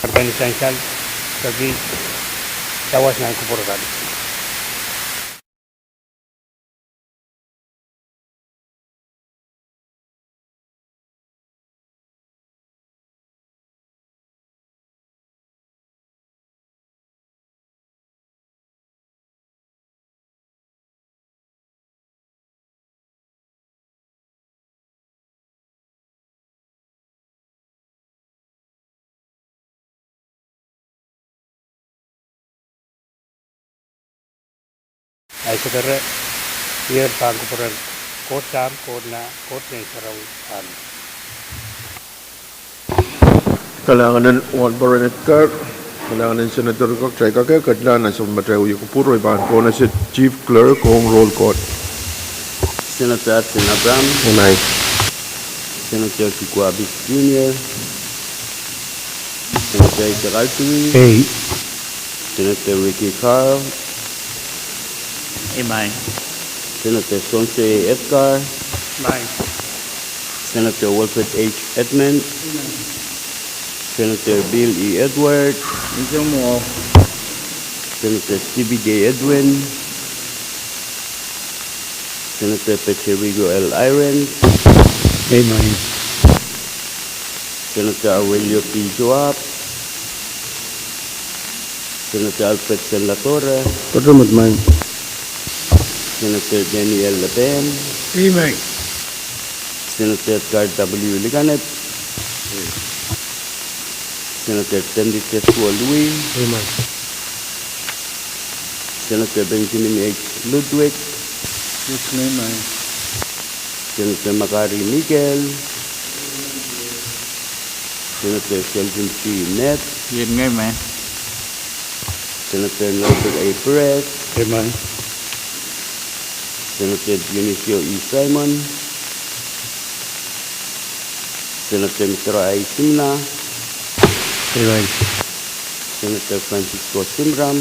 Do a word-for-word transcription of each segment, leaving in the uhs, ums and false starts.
Kepene sansal, peki sawas nan kupwur kan. Ahi sekere, ier pahn kupwuren Koht Sahm, Koht Nah, Koht Ngehn Sarawi. Amen. Kalahngan en Wahnporon Edgar, kalahngan en Senator Kok, kitail kak ketlahng nan sapwellimatail wia kupwur, oh I pahn pohnese Chief Clerk ong roll call. Senator Hudson Abraham. Amen. Senator Kiko Abis Junior. Senator Isaac Altui. Ei. Senator Ricky Carl. Amen. Senator Sonse Edgar. Amen. Senator Wilfred H. Edmund. Amen. Senator Bill E. Edward. Amen. Senator Stevie J. Edwin. Senator Patricio L. Irons. Amen. Senator Aurelio P. Joab. Senator Alfred Senlatore. Pato Mutmain. Senator Daniel Lepen. Amen. Senator Edgar W. Likanep. Senator Tendite Suolui. Amen. Senator Benjamin H. Ludwig. Amen. Senator Makari Mikel. Senator Sheldon G. Ned. Amen. Senator Nelson A. Perez. Amen. Senator Dionisio E. Simon. Senator Mitro I. Simla. Amen. Senator Francisco Simram.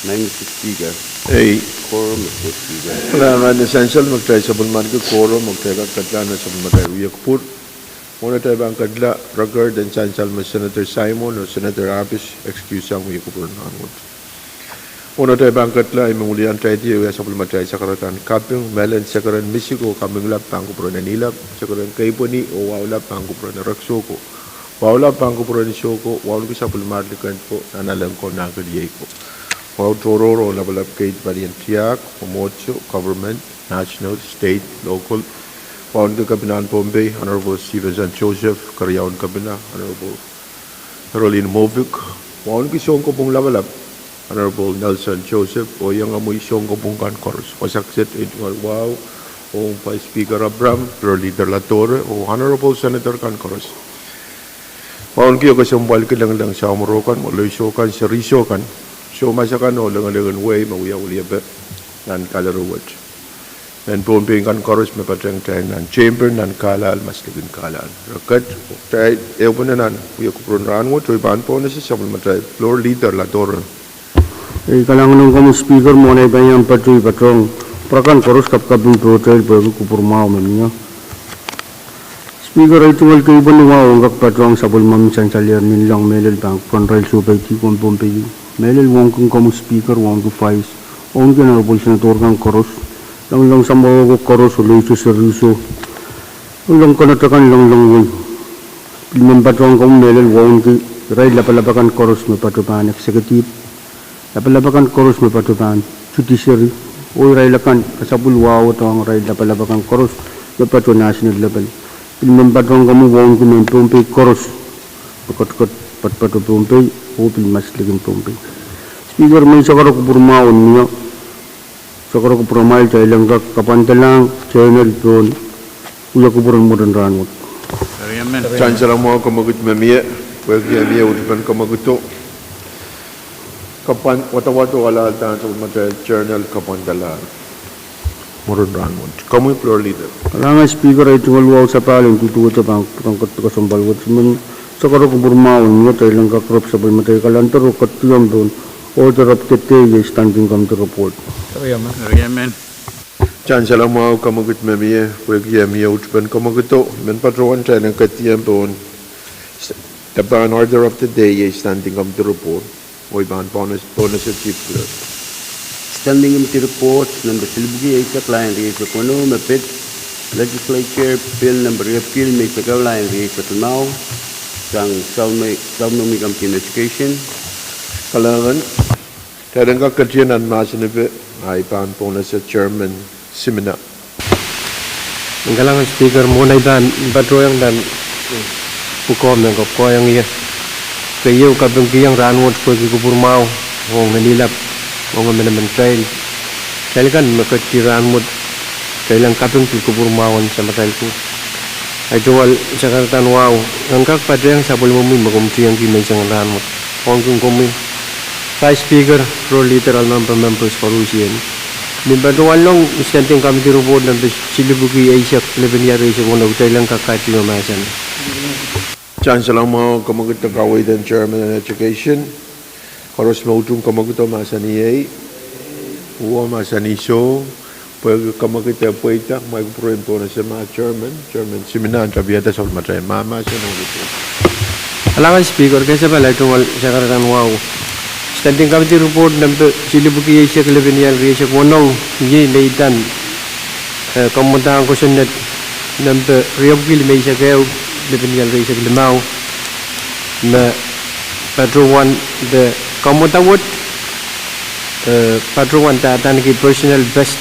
Amen, Mister Speaker. Ei. Quorum, Mister Speaker. Kalahngan en sansal me kitail sapwellimaniki quorum, me kitail kak ketlahng nan sapwellimatail wia kupwur. Mwohn atail pahn ketla, record en sansal me Senator Simon oh Senator Abis excuse sang wia kupwur en rahnwet. Mwohn atail pahn ketla, I men wiliandi tiahk wia sapwellimatail sakarada en kaping, mehlel en sekeren misik oh kapinglap pahn kupwur en eni lap, sekeren keipweni oh wahu lap pahn kupwur en erek soko, wahu lap pahn kupwur en soko, wauneki sapwellimatail likin ko, nan alen ko, nan kiliei ko. Wahu tohrohr oh lapalap keid palien tiahk, mwomwohdiso, government, national, state, local. Wauneki Kepinahn Pohnpei, Honorable Stevenson Joseph, keriaun Kepina, Honorable Herolin Moffitt. Wauneki sounkopwung lapalap, Honorable Nelson Joseph, oh iangahki sounkopwung kan koaros. Wasa kiset ei tungoal wahu ong Vice Speaker Abraham, Floor Leader Latore, oh Honorable Senator kan koaros. Wauneki kesempwal kilengleng samworo kan, mwoloi sou kan, seri sou kan, soumas akan oh lengelengen wehi me wia weliepe nan kalaro wet. Mehn Pohnpei kan koaros me patehng kitail nan chamber, nan kahlap, maslikin kahlap. Reket, kitail ehupene nan wia kupwur en rahnwet, oh I pahn pohnese sapwellimatail Floor Leader Latore. Ei, kalahngan ong komwi Speaker, mwohn ei pahn iang patohwan patohng kupwur kan koaros, kapikaping pohtail pwehki kupwur mwahu me mie. Speaker, ei tungoal keipweni wahu ong kak patohwan sapwellimomwi sansal ier nin long mehlel pahn kupwuren irail soupeidi komwi Pohnpei. Mehlel wauneki komwi Speaker, wauneki Vice, wauneki Honorable Senator kan koaros, longlong samworo ko koaros, oh leisek seri sou, longlong konehng akan, longlong wehi. Pil men patohwan komwi mehlel wauneki irail lapalap akan koaros me patohwan executive, lapalap akan koaros me patohwan judiciary, oh irail akan, kasapwil wahu ong irail lapalap akan koaros me patohwan national level. Pil men patohwan komwi wauneki mehn Pohnpei koaros, me ketiket poatopoat Pohnpei, oh pil maslikin Pohnpei. Speaker, mwein sakaro kupwur mwahu en mie, sakaro kupwuramwail, kitail en kak kapwandalahng journal pohn wia kupwur en mwurin rahnwet. Kitail en salamwahu, kamwekid me mie, pwehki e mie utupen kamwekido. Kapwan wadawad oh alahlda sapwellimatail journal kapwandalahng mwurin rahnwet. Komwi Floor Leader. Kalahngan Speaker, ei tungoal wahu sapahl en duduwehte pahn pwurehng ketiket kesempwal wet. Men sakaro kupwur mwahu en mie, kitail en kak rep sapwellimatail calendar oh ketiket pohn order of the day, iei standing committee report. Kitail en salamwahu, kamwekid me mie, pwehki e mie utupen kamwekido. Men patohwan kitail en ketiket pohn Pahn order of the day iei standing committee report, oh I pahn pohnese Chief Clerk. Standing Committee Report, nempe silipwiki eisek, lain rieisek weneu, me pid Legislature Bill nempe riepwiki limeisek ehu, lain rieisek limau, sang Sapwellime Committee on Education. Kalahngan, kitail en kak ketin nan mahsen ipe, I pahn pohnese Chairman Simina. Kalahngan Speaker, mwohn ei pahn patohwanohng nan pwukoa me kapwukoahng ie. Keieu, kapingkihong rahnwet pwehki kupwur mwahu ong Nanlap ong emenemen kitail. Kitail kan me ketdi rahnwet, kitail en kaping pil kupwur mwahu en Samatail Koht. Ahi tungoal sakaradahn wahu en kak patehng sapwellimomwi me komw tiengki menseng en rahnwet. Ong komwi Vice Speaker, Floor Leader, ahn member, members koarusie. Ni patohwan long Standing Committee Report nempe silipwiki eisek, lepin ial rieisek weneu, kitail en kak kadeik mahsen. Chancellor mwahu, kamwekid kaweid en Chairman en Education. Koaros me utung kamwekid mahsanih ei, uwen mahsanih soh. Pwehki kamwekid pweida, mwahu kupwuren pohnese ma Chairman, Chairman Simina en tapihada sapwellimatail mahmahsen ong report. Kalahngan Speaker, kesempwal ahi tungoal sakaradahn wahu. Standing Committee Report nempe silipwiki eisek, lepin ial rieisek weneu, iei me idahn, eh, kamwadahn kosonned nempe riepwiki limeisek ehu, lepin ial rieisek limau, me patohwan de kamwadahn wet, eh, patohwan de adaneki Personnel Best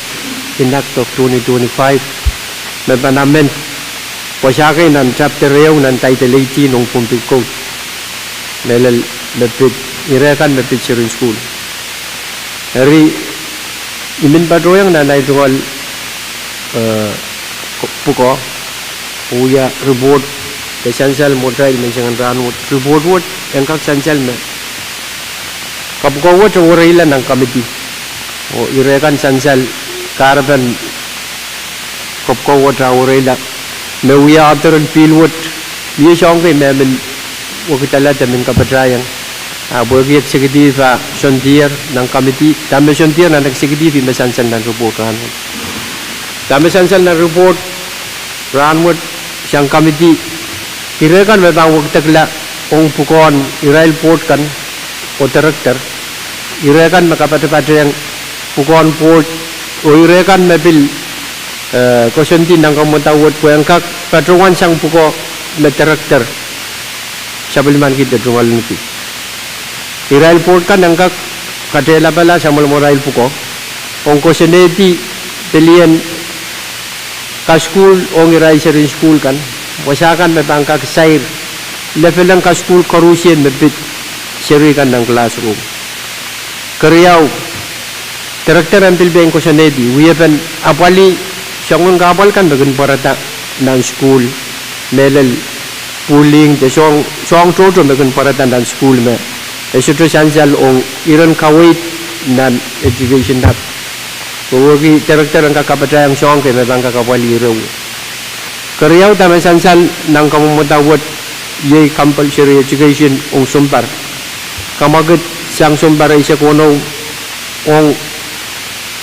in Act of twenty twenty-five, me pahn amend wasa kei nan chapter ehu nan Title eighteen ong Pohnpei Code, mehlel me pid, ire kan me pid seri en sukuhl. Eri, I men patohwanohng nan ahi tungoal, eh, pwukoa, oh wia report de sansal mwohtail menseng en rahnwet. Report wet en kak sansal me kapwukoa wet wereila nan committee, oh ire kan sansal kahrepen kapwukoa wet a wereila. Me wia author en bill wet, mie soahng kei me men wekidala de men kapatahieng. Ah pwehki executive a soandier nan committee, dahme soandier nan executive ih me sansal nan report rahnwet. Dahme sansal nan report rahnwet sang committee, ire kan me pahn wekidekla ong pwukoahn irail board kan oh director, ire kan me kapatapatehng pwukoahn board, oh ire kan me pil, eh, koasoandi nan kamwadahn wet pwe en kak patohwan sang pwukoa me director sapwellimaniki de tungoaleniki. Irail board kan en kak katehlapala samwalmwarail pwukoa ong koasoanehdi pelien kasukuhl ong irail seri en sukuhl kan, wasa kan me pahn kak sair level en kasukuhl koarusie me pid seri kan nan classroom. Keriau, director en pil pein koasoanehdi wiepen apwalih soangen kahpwal kan me kin pwarada nan sukuhl, mehlel bullying de soahng, soahng tohto me kin pwarada nan sukuhl me e sohte sansal ong iren kaweid nan education act. Pwehki director en kak kapatahieng soahng kei me pahn kak apwalih ire wet. Keriau, dahme sansal nan kamwadahn wet, iei compulsory education ong sounpar. Kamwekid sang sounpar eisek weneu ong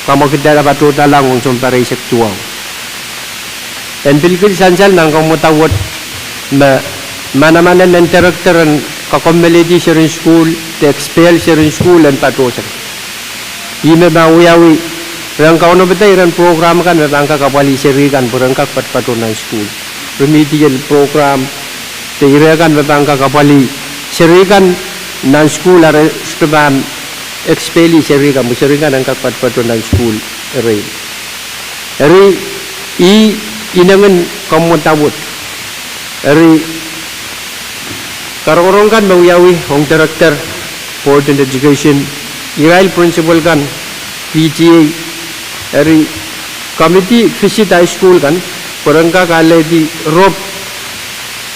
kamwekid en patohdahla ong sounpar eisek duwau. En pil kin sansal nan kamwadahn wet me manaman en director en kakommoalehdi seri en sukuhl de expel seri en sukuhl en patohsang. Ih me pahn wiawi ren kaunopada iren program kan me pahn kak apwalih seri kan pwe ren kak patopato nan sukuhl. Remedial program de ire kan me pahn kak apwalih seri kan nan sukuhl, a re sohte pahn expel seri kan pwe seri kan en kak patopato nan sukuhl erein. Eri, ih inengen kamwadahn wet. Eri, karongorong kan me wiawi ong director, board en education, irail principal kan, P T A, eri committee visit high school kan pwe ren kak alehdi rop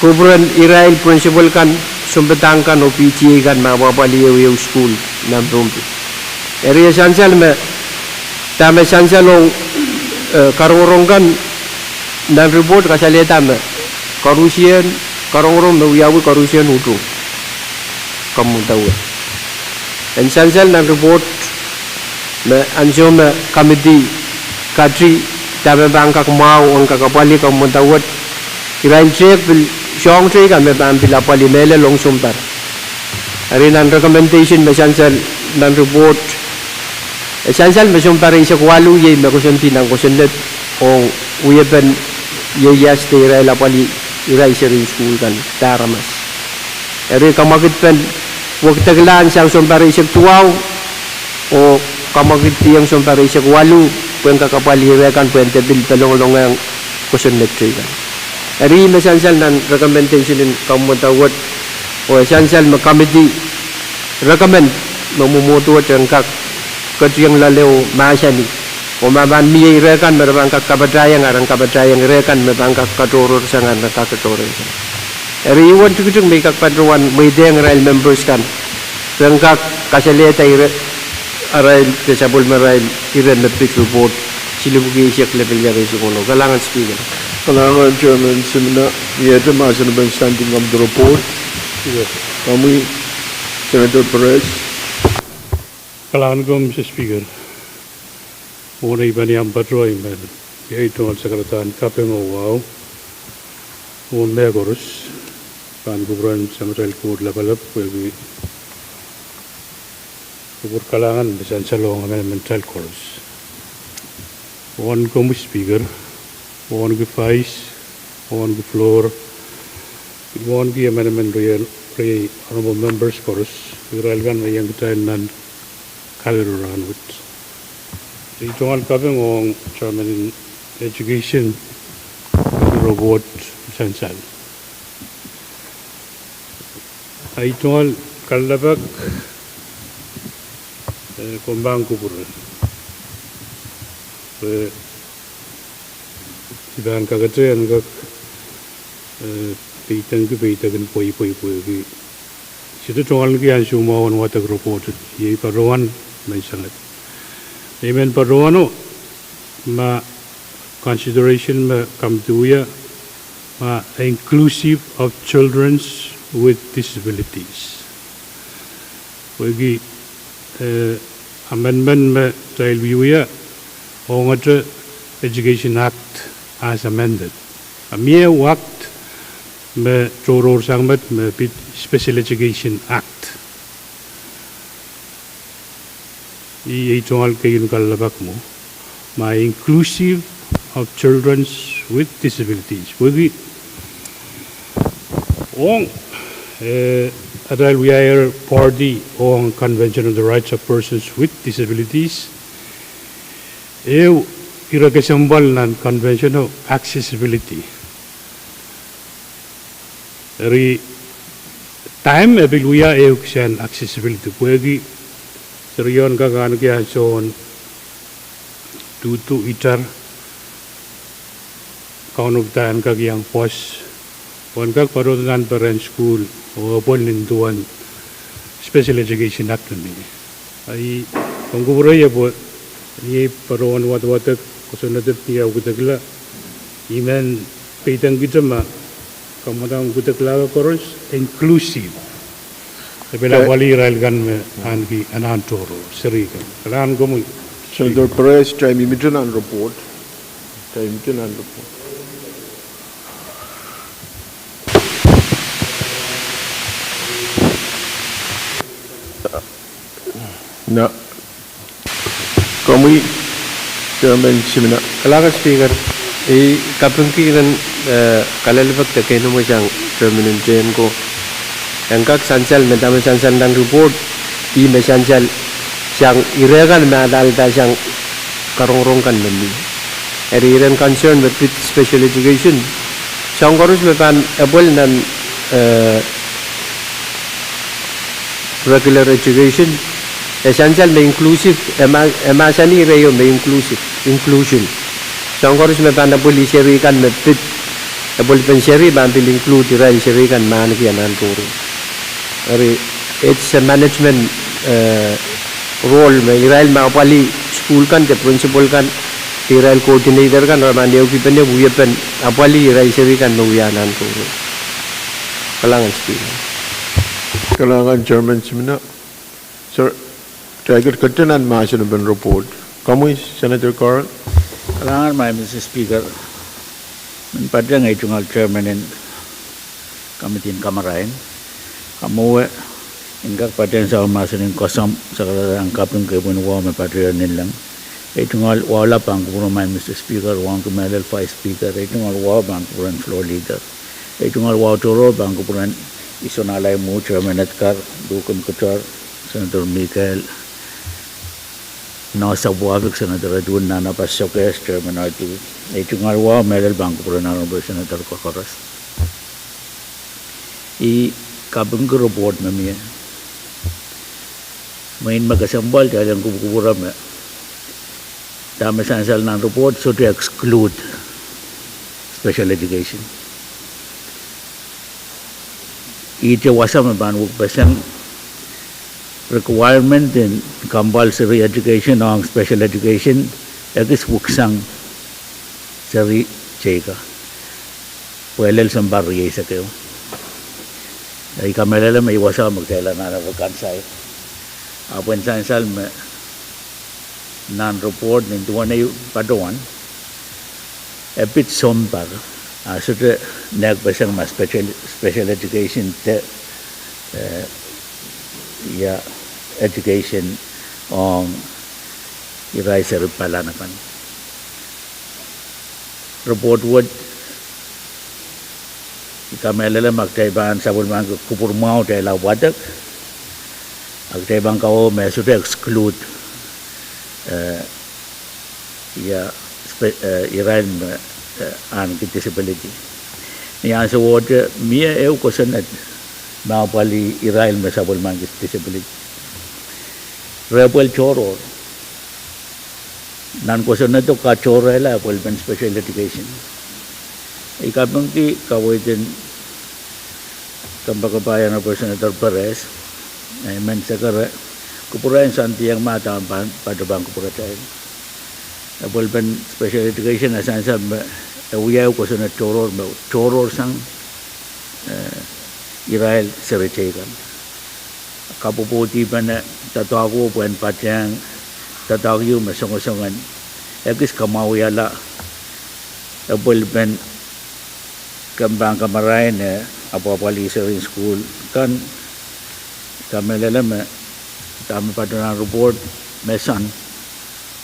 kupwuren irail principal kan, sounpadahk kan oh P T A kan me apwapwalih ehu ehu sukuhl nan Pohnpei. Eri e sansal me, dahme sansal ong, eh, karongorong kan nan report kasalehda me koarusie, karongorong me wiawi koarusie utung kamwadahn wet. En sansal nan report me ansou me committee kati dahme pahn kak mwahu en kak apwalih kamwadahn wet, irail tehk pil soahng teikan me pahn pil apwalih mehlel ong sounpar. Eri nan recommendation me sansal nan report, e sansal me sounpar eisek waluh iei me koasoandi nan kosonned ong wiepen ieias de irail apwalih irail seri en sukuhl kan de aramas. Eri kamwakidpen wekidekla sang sounpar eisek duwau oh kamwakidpihong sounpar eisek waluh pwehn kak apwalih ire kan pwehn de pil pelongolongehng kosonned teikan. Eri me sansal nan recommendation en kamwomwada wet, oh e sansal me committee recommend me mwomwohd wet en kak ketieng loale oh mahsanih, oh ma pahn mie ire kan me re pahn kak kapatahiong, a re en kapatahiong ire kan me pahn kak katohrohrsang, a re en kak katohrohrsang. Eri uwen tikitik me I kak patohwan mweidehng irail members kan, ren kak kasalehda ire arail de sapwellimarail ire me pid report, silipwuki eisek lepin ire eisek ono. Kalahngan Speaker. Kalahngan Chairman Simina, iete mahsen en Standing Committee report. Komwi, Senator Perez. Kalahngan komwi Mister Speaker. Mwohn ei pahn patohwan, I men iei tungoal sakaradahn kaping oh wahu mwohn mehkoaros, pahn kupwuren Samatail Koht Lapalap pwehki kupwur kalahngan me sansal ong amendmentail koaros. Mwohn komwi Speaker, mwohnki Vice, mwohnki floor, mwohnki amendment riei, riei honorable members koaros, irail kan me iang kitail nan kalaro rahnwet. Ei tungoal kaping ong Chairman en Education, report sansal. Ei tungoal kalelapak, eh, komw pahn kupwure, eh, I pahn kakete en kak, eh, peidengki peidekin pweipwei pwehki sohte tungoal ki ansou mwahu en wadek report, iei patohwan menseng. Ei men patohwano ma consideration me committee wia ma inclusive of children with disabilities. Pwehki, eh, amendment me kitail wiewia ongete Education Act as amended. A mie ehu act me tohrohrsang met me pid Special Education Act. Iei ei tungoal keieun kalelapak mwo, ma inclusive of children with disabilities. Pwehki ong, eh, atail wiahier party ong Convention on the Rights of Persons with Disabilities, ehu ire kesempwal nan convention o accessibility. Eri, time e pil wia ehu kisehn accessibility pwehki serien kak ahneki ansoun duhdu itar, kaunop da en kak iang pwoas, oh en kak patohdo nan peren sukuhl, oh epwel nin duwen Special Education Act me mie. Ahi, komw kupwure ie pwe, iei patohwan wadwadek kosonned ni eh wekidekla, I men peidengkihte ma kamwadang wekidekla koaros inclusive. E pil apwalih irail kan me ahneki anahn tohrohr, seri kan. Kalahngan komwi. Senator Perez, time imwinten nan report. Time imwinten nan report. Na, komwi, Chairman Simina. Kalahngan Speaker, I kapingki ren, eh, kalelapak de keinemwe sang Chairman en Tehn ko. En kak sansal me dahme sansal nan report, ih me sansal sang ire kan me adaladahsang karongorong kan me mie. Eri iren concern me pid special education, soahng koaros me pahn epwel nan, eh, regular education, e sansal me inclusive, e ma-, e mahsanih ire ieu me inclusive, inclusion. Soahng koaros me pahn epwelih seri kan me pid, epwelpen seri pahn pil include irail seri kan me ahneki anahn tohrohr. Eri, it's a management, eh, role me irail me apwalih sukuhl kan de principal kan, de irail coordinator kan, re pahn ehukipene wiepen apwalih irail seri kan me wia anahn tohrohr. Kalahngan Speaker. Kalahngan Chairman Simina. Sir, kitail ket, ket nan mahsen en report. Komwi, Senator Carl. Kalahngan maing Mister Speaker. Men patehng ei tungoal Chairman en Committee en Kamarain. Kamwahu, I en kak patehng soahng mahsen en koasoandi, sakaradahn kaping kepwin wahu me patohwan ninleng. Ei tungoal wahu lap pahn kupwuren maing Mister Speaker, wauneki mehlel Vice Speaker, ei tungoal wahu pahn kupwuren Floor Leader. Ei tungoal wahu tohrohr pahn kupwuren Isonalai Mou, Chairman Edgar, Luken Keter, Senator Mikael, Noah Sapwuahpik, Senator Edwin, Nana Pastor Sokehs, Chairman Adu. Ei tungoal wahu mehlel pahn kupwuren Honorable Senator Kokoros. I kapingki report me mie. Mwein me kesempwal kitail en kupwukupwure me dahme sansal nan report sohte exclude special education. Ihte wasa me pahn wekpeseng requirement en compulsory education ong special education ekis weksang seri teikan. Pwe lel sounpar rieisek ehu. I kamehlele me ih wasa me kitail anahne reconcile. Ahpw en sansal me nan report nin duwen ehu patohwan, e pid sounpar, a sohte nehkpeseng ma special, special education de, eh, ia education ong irail seri pahn akan. Report wet, I kamehlele ma kitail pahn sapwellimaniki kupwur mwahu kitail ahpw wadek, a kitail pahn kawehwe me sohte exclude, eh, ia, spe-, eh, irail me, eh, ahneki disability. Ni ansowohte mie ehu kosonned me apwalih irail me sapwellimaniki disability. Re pwel tohrohr. Nan kosonnedo katohrehla apwalipen special education. I kapingki kaweid en kompoakepahi Honorable Senator Perez, eh, I men sekere, kupwure en soandiong ma dahme pahn, pahn, pahn kupwuratail. Apwalipen special education e sansal me e wia ehu kosonned tohrohr me tohrohr sang, eh, irail seri teikan. Kapwopwoudipene doadoahk wet pwehn patehng doadoahk ehu me songosongen ekis kamwahuiala apwalipen kempoak kamarain eh apwapwalih seri en sukuhl kan. I kamehlele me dahme patohwan nan report me sang,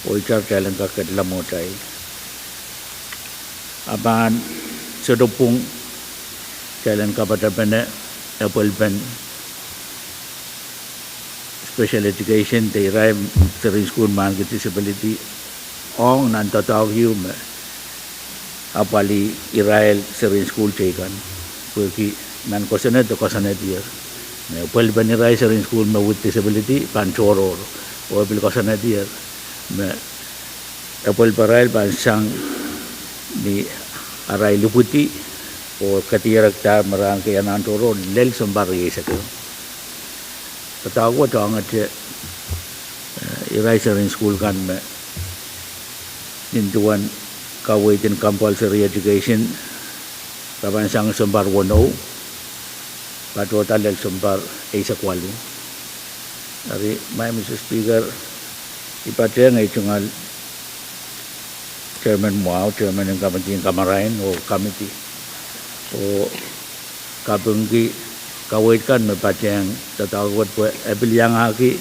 oh itar kitail en kak ketla mwohtail. A pahn sohte pwung kitail en kapatapene apwalipen special education de irail seri en sukuhl me ahneki disability ong nan doadoahk ehu me apwalih irail seri en sukuhl teikan. Pwehki nan kosonned e koasoanehdier me apwalipen irail seri en sukuhl me with disability pahn tohrohr, oh e pil koasoanehdier me apwaliparail pahn sang ni arail ipwidi oh kadierekda me re ahneki anahn tohrohr lel sounpar rieisek ehu. Doadoahk wet ongete, eh, irail seri en sukuhl kan me nin duwen kaweid en compulsory education, re pahn sang sounpar weneu, patohda lel sounpar eisek waluh. Eri, maing Mister Speaker, I patehng ei tungoal Chairman mwahu, Chairman en Committee en Kamarain oh Committee, oh kapingki kaweid kan me patehng doadoahk wet pwe e pil iangahki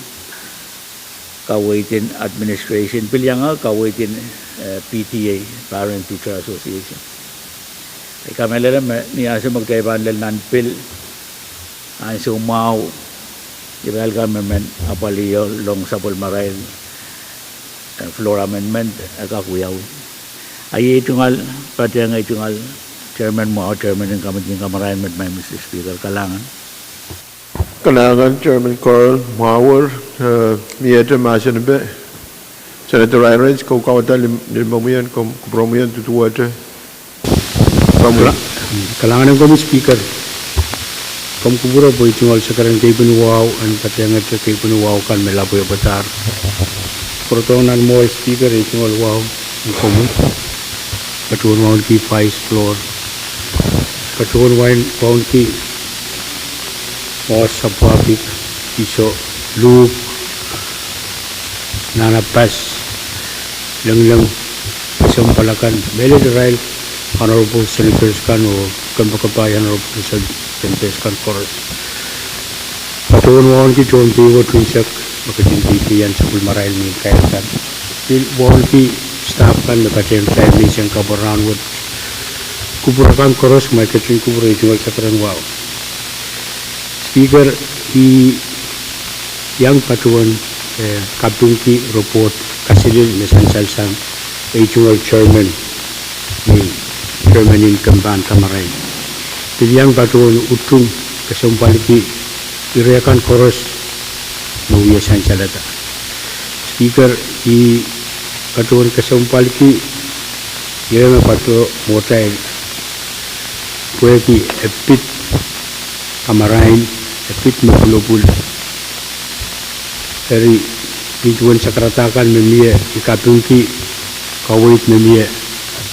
kaweid en administration, pil iangahki kaweid en, eh, P T A, Parent Teacher Association. I kamehlele me ni ansou me kitail pahn lel nan pil, ansou mwahu, irail kan me men apwalih iou long sapwellimarail, eh, floor amendment, e kak wiawi. A iei tungoal, patehng ei tungoal Chairman mwahu, Chairman en Committee en Kamarain met, maing Mister Speaker, kalahngan. Kalahngan Chairman Carl, mwahu, eh, miehte mahsen pe. Senator Reinraich, ke kauwada lim-, limpoak mwahu, komw kupwure mwahu, duduwehte. Kala-, kalahngan en komwi Speaker. Komw kupwure pwe ei tungoal sekeren keipin wahu en patehngete keipin wahu kan me lapwehpwadahr. Pwurodohng nan mwowe Speaker, ei tungoal wahu en komwi. Patohwan wauneki Vice Floor. Patohwan wain-, wauneki Noah Sapwuahpik, Iso Luhk, Nana Pas, Lengleng, kesempwal akan, mehlel irail Honorable Senators kan oh kompoakepahi Honorable Sen-, Pehs kan koaros. Patohwan wauneki tohn peiwet unsek me ketin peikiong sapwellimarail mehn kair kan. Pil wauneki staff kan me patehng kitail menseng kapw rahnwet. Kupwur akan koaros me ketin kupwur ei tungoal sakaradahn wahu. Speaker, I iang patohwan, eh, kapingki report kaselel me sansal sang ei tungoal chairman, ni chairman en kempan kamarain. Pil iang patohwan utung kesempwalki ire kan koaros me wie sansalada. Speaker, I patohwan kesempwalki ire me patohwan mwohtail pwehki e pid kamarain, e pid me pwulopwul. Eri, nin duwen sakaradahn kan me mie, I kapingki kaweid me mie,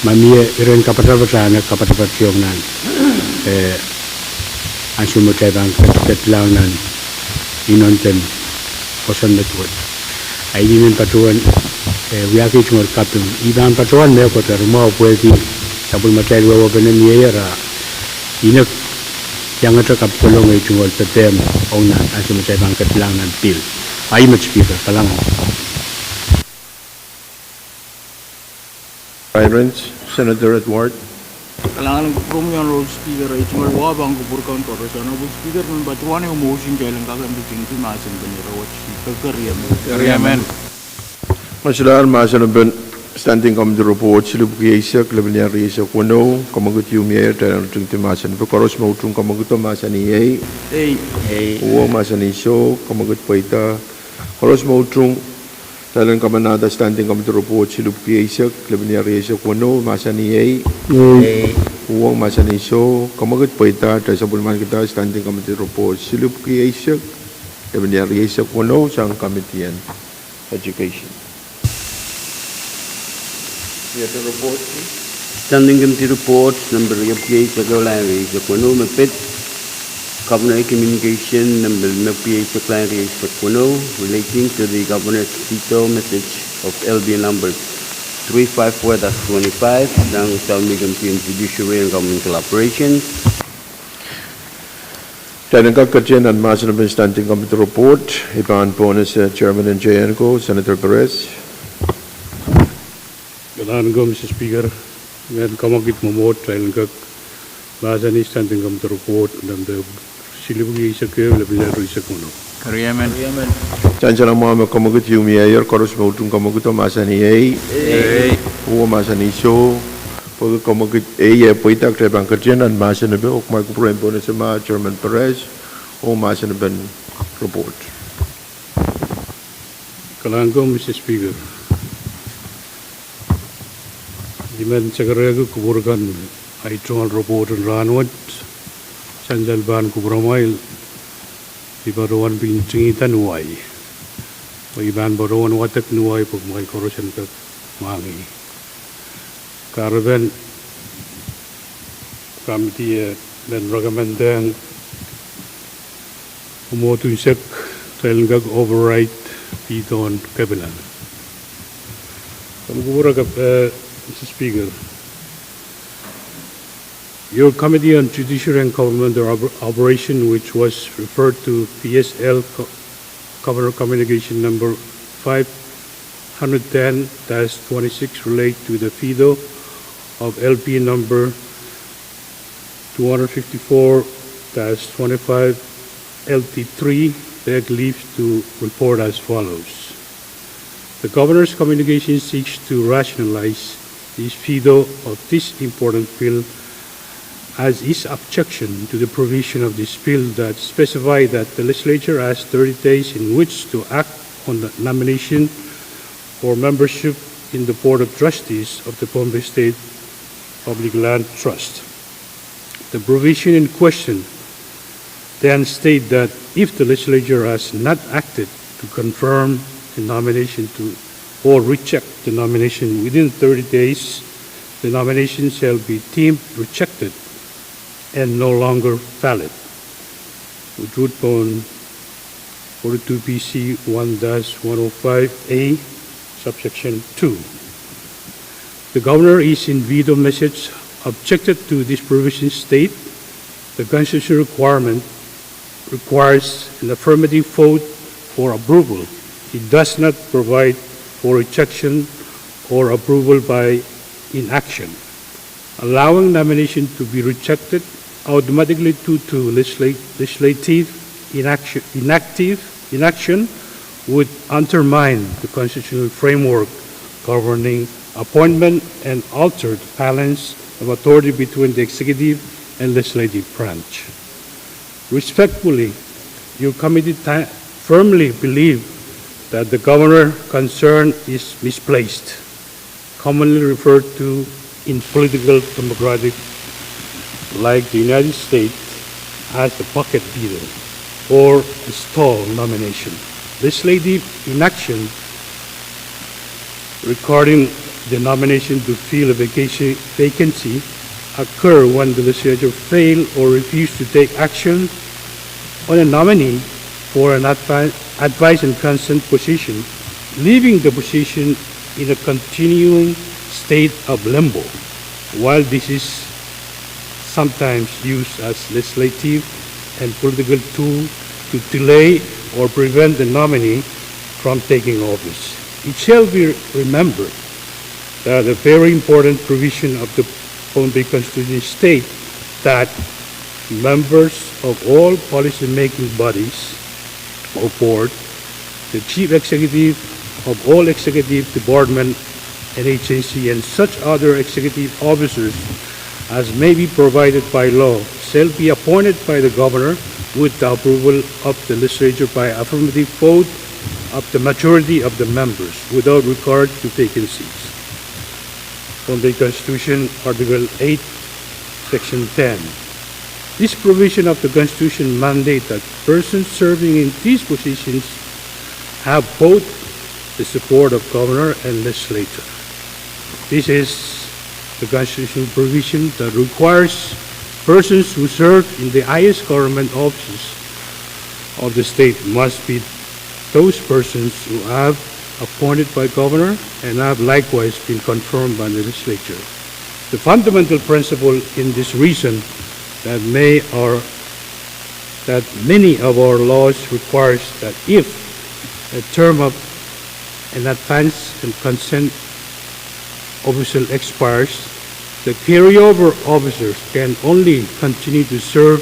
ma mie iren kapatapatehne kapatapationg nan, eh, ansou me kitail pahn ket-, ketlahng nan inonden pwoson me duwen. A I men patohwan, eh, wiahki tungoal kaping. I pahn patohwan mehkot eri mwahu pwehki sapwellimatail wehwehpen mieier a I nek iangete kapkolong ei tungoal pepehm ong nan ansou me kitail pahn ketlahng nan pil. A I met Speaker, kalahngan. Tyrant, Senator Edward. Kalahngan, Honorable Speaker, ei tungoal wahu pahn kupwur kan koaros. Honorable Speaker, I men patohwan ehu motion kitail en kak en petingki mahsen pen ire wet. Speaker, keriemen. Keriemen. Mesilahr mahsen pen Standing Committee Report silihpwuki eisek, lepin iar rieisek weneu, kamwekid ieu mieier, kitail en ritingdi mahsen pen. Koaros me utung kamwekido mahsanih ei. Ei. Ei. Uhwong mahsanih soh, kamwekid pweida. Koaros me utung, kitail en kamanahda Standing Committee Report silihpwuki eisek, lepin iar rieisek weneu, mahsanih ei. Ei. Uhwong mahsanih soh, kamwekid pweida, kitail sapwellimanikihda Standing Committee Report silihpwuki eisek, lepin iar rieisek weneu, sang Committee en Education. Standing Committee Report nempe riepwuki eisek, line rieisek weneu, me pid Governor Communication nempe limepwuki eisek, line rieisek weneu, relating to the Governor's veto message of L B number three five four dash twenty-five, sang Committee on Judiciary and Government Collaboration. Kitail en kak ketin nan mahsen pen Standing Committee Report, I pahn pohnese Chairman en J N ko, Senator Perez. Kalahngan ko, Mister Speaker, I men kamwekid mwomwohd kitail en kak mahsanih Standing Committee Report nempe silihpwuki eisek ehu, lepin iar rieisek weneu. Keriemen. Sansal mwahu me kamwekid ieu mieier, koaros me utung kamwekido mahsanih ei. Ei. Uhwong mahsanih soh, pwehki kamwekid ei eh pweida, kitail pahn ketin nan mahsen pen, oh kumwail kupwur en pohnese ma Chairman Perez, oh mahsen pen report. Kalahngan ko, Mister Speaker. I men sekerehki kupwur kan ei tungoal report en rahnwet, sansal pahn kupwuramwail, I patohwan pil ntingihda nuh wai. Oh I pahn patohwan wadek nuh wai pwe kumwail koaros en kak mwahngih. Kahrepen committee, eh, men recommend-ehng mwomwohd unsek kitail en kak override veto en Cabinet. Komw kupwure, eh, Mister Speaker. Your Committee on Judiciary and Governmental Oper-, Operation, which was referred to P S L Co-, Governor Communication number five hundred ten dash twenty-six, relate to the veto of L P number two hundred fifty-four dash twenty-five L T three, beg leave to report as follows. The Governor's communication seeks to rationalize his veto of this important bill as his objection to the provision of this bill that specify that the legislature has thirty days in which to act on the nomination for membership in the Board of Trustees of the Pohnpei State Public Land Trust. The provision in question then state that if the legislature has not acted to confirm the nomination to, or reject the nomination within thirty days, the nomination shall be deemed rejected and no longer valid, which would be on forty-two B C one dash one oh five A, subsection two. The governor is in veto message objected to this provision state The constitutional requirement requires an affirmative vote for approval. It does not provide for rejection or approval by inaction. Allowing nomination to be rejected automatically due to legisla-, legislative inaction, inactive, inaction would undermine the constitutional framework governing appointment and alter the balance of authority between the executive and legislative branch. Respectfully, your committee ti-, firmly believe that the governor concern is misplaced, commonly referred to in political democratic like the United States as a bucket beater or a stall nomination. Legislative inaction regarding the nomination to fill a vacancy, vacancy occur when the legislature fail or refuse to take action on a nominee for an advi-, advice and consent position, leaving the position in a continuing state of limbo. While this is sometimes used as legislative and political tool to delay or prevent the nominee from taking office, it shall be remembered that a very important provision of the Pohnpei Constitution state that members of all policy-making bodies or board, the chief executive of all executive department and agency, and such other executive officers as may be provided by law, shall be appointed by the governor with the approval of the legislature by affirmative vote of the majority of the members without regard to vacancies. Pohnpei Constitution, Article eight, Section ten. This provision of the Constitution mandate that persons serving in these positions have both the support of governor and legislature. This is the constitutional provision that requires persons who serve in the highest government offices of the state must be those persons who have appointed by governor and have likewise been confirmed by the legislature. The fundamental principle in this reason that may or that many of our laws requires that if a term of an advance and consent official expires, the carryover officers can only continue to serve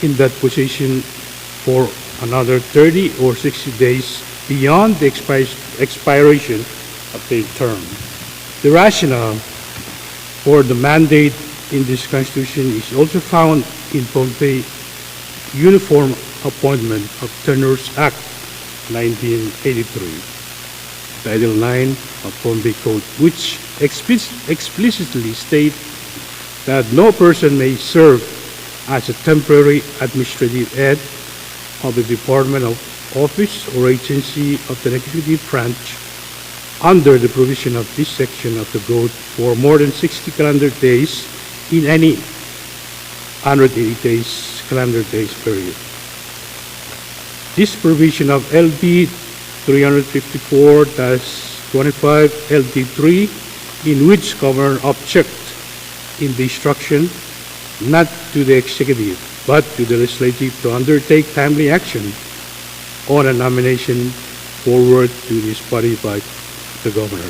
in that position for another thirty or sixty days beyond the expi-, expiration of their term. The rationale for the mandate in this constitution is also found in Pohnpei Uniform Appointment of Tenures Act nineteen eighty-three, Title nine of Pohnpei Code, which explic-, explicitly state that no person may serve as a temporary administrative head of a department of office or agency of the executive branch under the provision of this section of the code for more than sixty calendar days in any hundred eighty days, calendar days period. This provision of L B three hundred fifty-four dash twenty-five L D three, in which governor object in the instruction not to the executive but to the legislative to undertake timely action on a nomination forward to this body by the governor.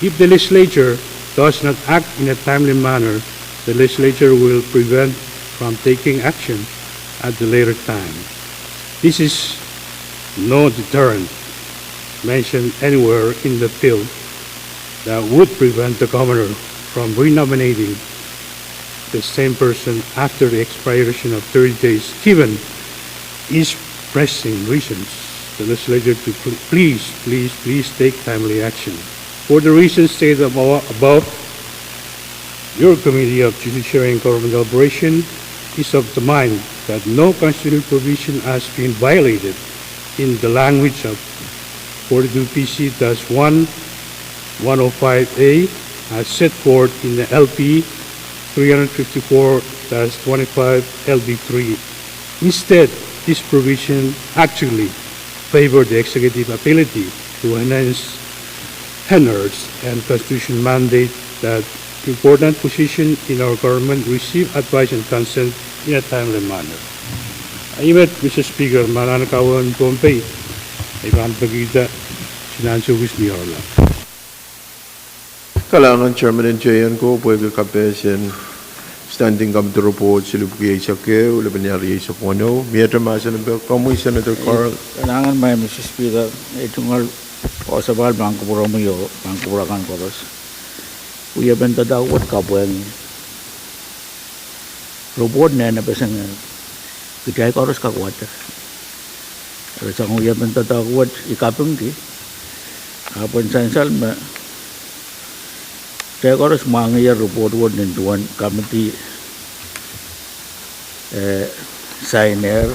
If the legislature does not act in a timely manner, the legislature will prevent from taking action at the later time. This is no deterrent mentioned anywhere in the bill that would prevent the governor from renominating the same person after the expiration of thirty days, given his pressing reasons, the legislature to pl-, please, please, please take timely action. For the reasons stated abo-, above, your Committee of Judiciary and Governmental Operation is of the mind that no constitutional provision has been violated in the language of forty-two B C dash one, one oh five A, as set forth in the L P three hundred fifty-four dash twenty-five L B three. Instead, this provision actually favored the executive ability to enhance tenures and constitution mandate that important position in our government receive advice and consent in a timely manner. Ih met, Mister Speaker, me anahne kawehwe en Pohnpei, I pahn pekihda nan ansou kis ni oaralap. Kalahngan Chairman en J N ko pwehki kapehsen Standing Committee Report silipwiki eisek ehu, lepin ire eisek weneu. Miehte mahsen en pek, komwi Senator Carl. Kalahngan, Mister Speaker, ei tungoal osapahl pahn kupwuromwi oh pahn kupwur akan koaros. Wiepen doadoahk wet kapwehki report nene peseng, kitail koaros kak wadek. Eri sang wiepen doadoahk wet I kapingki, ahpw en sansal me kitail koaros mwahngiher report wet nin duwen committee, eh, signer,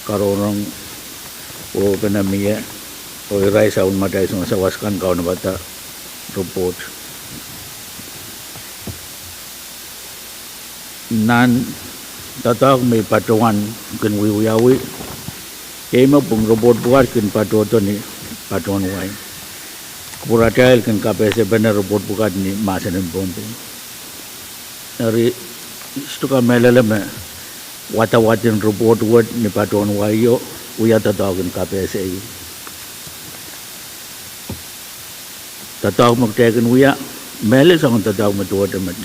karongerong, oh pene mie, oh irail sapwellimatail soangen sawas kan kaunopada report. Nan doadoahk me I patohwan kin wiewiawi, iei me pwung report pwukat kin patohdo ni patohwen wai. Kupwuratail kin kapehsepene report pwukat ni mahsen en Pohnpei. Eri, I sohte kamehlele me wadawadin report wet ni patohwen waio wia doadoahk en kapehse. Doadoahk me kitail kin wia, mehlel soangen doadoahk me duwehte met,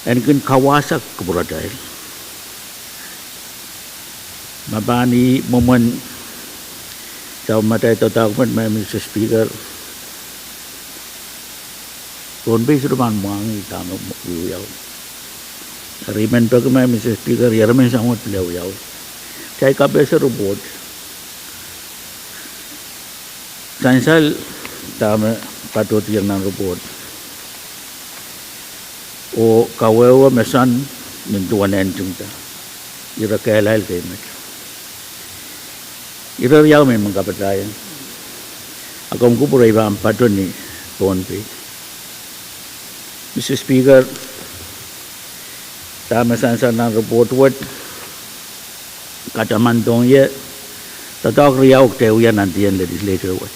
en kin kawahsa kupwuratail. Ma pahn ih mwomwen sapwellimatail doadoahk met, Mister Speaker, Pohnpei sohte pahn mwahngih dahme wiewiawi. Eri I men peki, Mister Speaker, ih eremen soahng wet pil wiawi. Kitail kapehse report sansal dahme patohdier nan report, oh kawehwe me soangen nin duwen ntingda, ire kehlail kei met. Ire riau me I men kapatahieng, a komw kupwure I pahn pato ni Pohnpei. Mister Speaker, dahme sansal nan report wet, katamandohng ie, doadoahk riau kitail wia nan dihn legislature wet.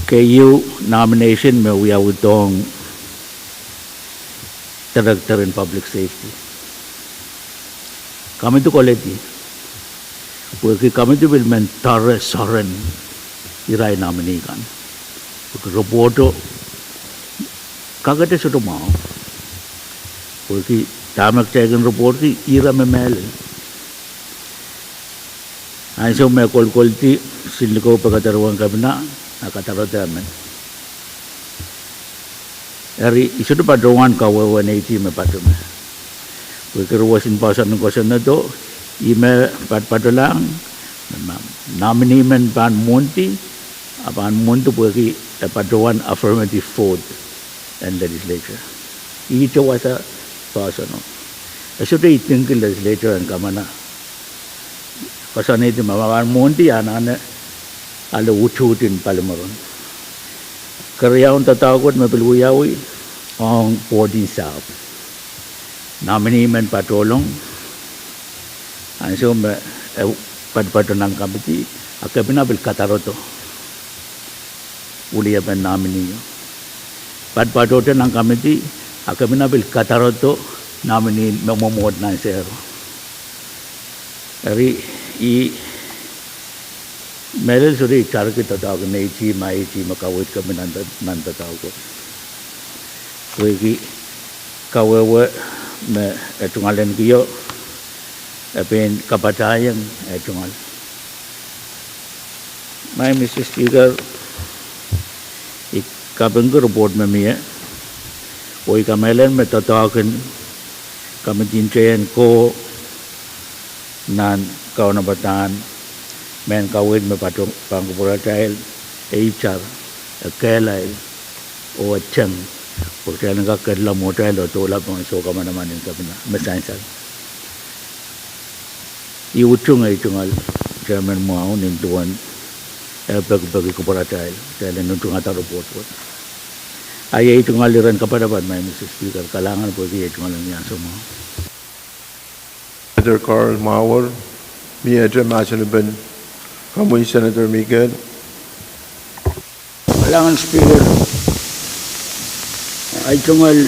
Keieu, nomination me wiawidohng Director en Public Safety. Committee koledi, pwehki committee pil men doare soaren irail nominee kan. Pwehki report o kakete sohte mwahu. Pwehki dahme kitail kin reportki ire me mehlel. Ansou me kolkoldi, Sinlikou pekederwehng kepina, a kadarodo emen. Eri I sohte patohwan kawehwe neiti me pato me, pwehki iren wesen poahsoan en kosonnedo, ih me patopatolahng, me nominee men pahn mwohndi, a pahn mwohndi pwehki e patohwan affirmative vote en legislature. Ihte wasa poahsoano. E sohte idingki legislature en kamana koasoanehdi ma pahn mwohndi anahne ale utuht en palimeron. Keriaun doadoahk wet me pil wiawi ong board en sahpw. Nominee men patohlong, ansou me e patopato nan committee, a kepina pil kadarodo wiliapen nominee o. Patopatohte nan committee, a kepina pil kadarodo nominee me mwomwohd nan sehro. Eri ih mehlel sohte I tariki doadoahk neiti ma eiti me kaweid kepina nan doadoahk wet. Pwehki kawehwe me e tungoal enkio, e pein kapatahieng e tungoal. Maing Mister Speaker, I kapingki report me mie, oh I kamehlele me doadoahk en committee en J N ko nan kaunopadahn mehn kaweid me pahn kupwuratail, e itar, e kehlail, oh e teng, pwe kitail en kak ketlahng mwohtail oh doula pohn soh kamanaman en kepina me sansal. I utung ei tungoal chairman mwahu nin duwen e pekipeki kupwuratail, kitail en utungada report wet. A iei tungoal iren kapatapat, Maing Mister Speaker, kalahngan pwehki ei tungoal en ansou mwahu. Senator Carl Mauer, miehte mahsen en pen, komwi Senator Mikel. Kalahngan Speaker, ei tungoal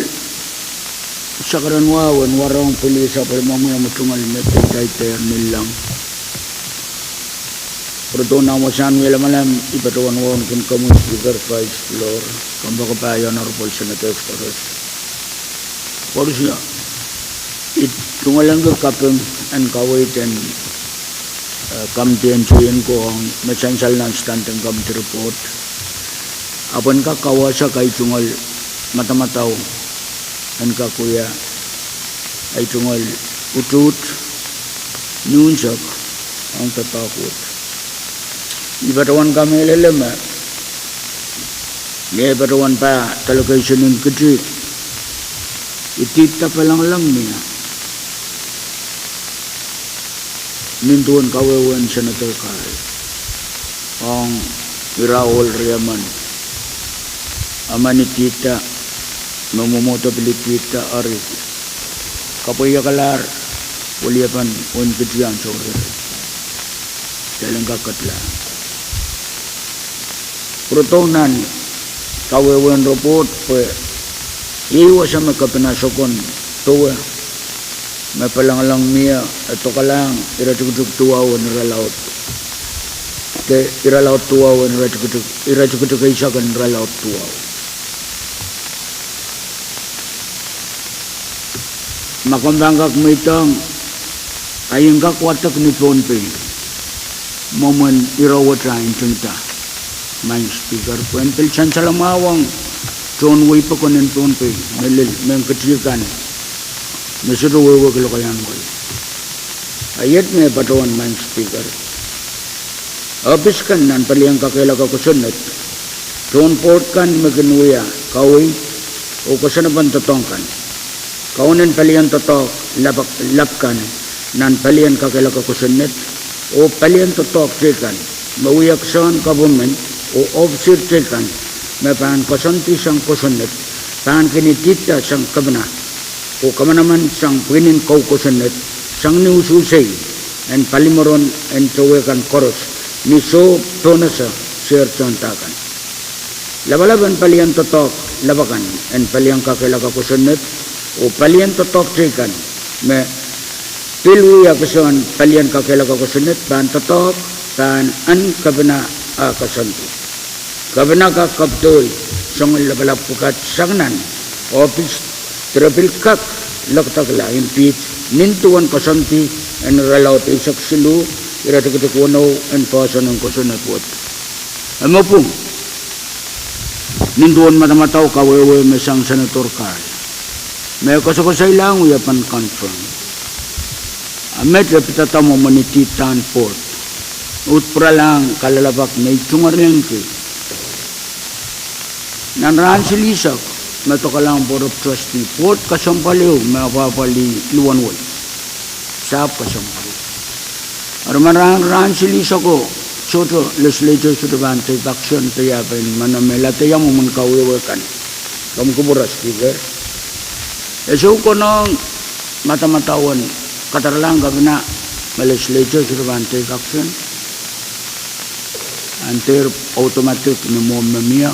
Sakaradahn wahu en warohng pwili sapwellimomwi omw tungoal me peidaidaier nilong. Pwurodo nan wasahn wia lamalam, I patohwan wauneki komwi Speaker, Vice Speaker, kompoakepahi Honorable Senator Koaros. Koaros, I tungoal ong kaping en kaweid en eh, committee en soieng ko ong me sansal nan standing committee report. Ahpw en kak kawehsek ei tungoal madamadau, en kak wia ei tungoal utuht ni unsek ong doadoahk wet. I patohwan kamehlele me ni ei patohwan pah delegation en kiti, I dihda palingehng mie nin duwen kawehwehn Senator Carl ong ira ohl riemen, emen I dihda, me mwomwohdo pil I dihda, eri kapweiekalahr weliepen wenkiti ansou riri. Kitail en kak ketlahng. Pwurodo nan kawehwehn report pwe iei wasa me Kepina Sokon powe me palingehng mie e dokalahng ire tikitik duwau en irelaud, de irelaud duwau en ire tikitik, ire tikitik eisek en irelaud duwau. Ma komw pahn kak mweidohng, I en kak wadek ni Pohnpei, mwomwen ire wet ah ntingda, Madam Speaker, pwe en pil sansal mwahu ong tohn wehi pokon en Pohnpei, me lel mehn kiti kan, me sohte wehwehki lokaiahn wehi. A iet me patohwan, Madam Speaker, ohpis kan nan palien kakehlaka kosonned, tohn board kan me kin wia kaweid oh koasoanepen doadoahk kan, kaun en palien doadoahk lap, lap kan nan palien kakehlaka kosonned, oh palien doadoahk teikan me wia kisohn government oh ofisir teikan me pahn koasoandi sang kosonned, pahn kin idihda sang Kepina oh kamanaman sang pwihnin kou kosonned, sang ni usuhsei en palimoron en towehkan koaros, ni soh pohnese sehr tohnda kan. Lapalap en palien doadoahk lap akan en palien kakehlaka kosonned oh palien doadoahk teikan me pil wia kisohn palien kakehlaka kosonned pahn doadoahk, pahn en Kepina ah koasoandi. Kepina kak kapidohi soangen lapalap pwukat sang nan ohpis, de re pil kak lekdekla impeach nin duwen koasoandi en irelaud eisek siluh, ire tikitik weneu en poahsoan en kosonned wet. E mepwung nin duwen madamadau kawehwe me sang Senator Carl, me koasokoasoilahng wiepen confirm. A met e pidada mwomwen idihdan board, uhd pwuralahng kalelapak me I tungoal rehngki. Nan rahn silihsek me doakalahng Board of Trustee, board kesempwal ehu me apwahpwalih luwenwei, sahpw kesempwal. Eri ma rahn, rahn silihsek o, sohte legislature sohte pahn take action de ia pahn manaman lada ia mwomwen kawehwe kan. Komw kupwure Speaker. E sou konehng madamadau en kadaralahng Kepina me legislature sohte pahn take action. And dehr automatic ni mwohmw me mie,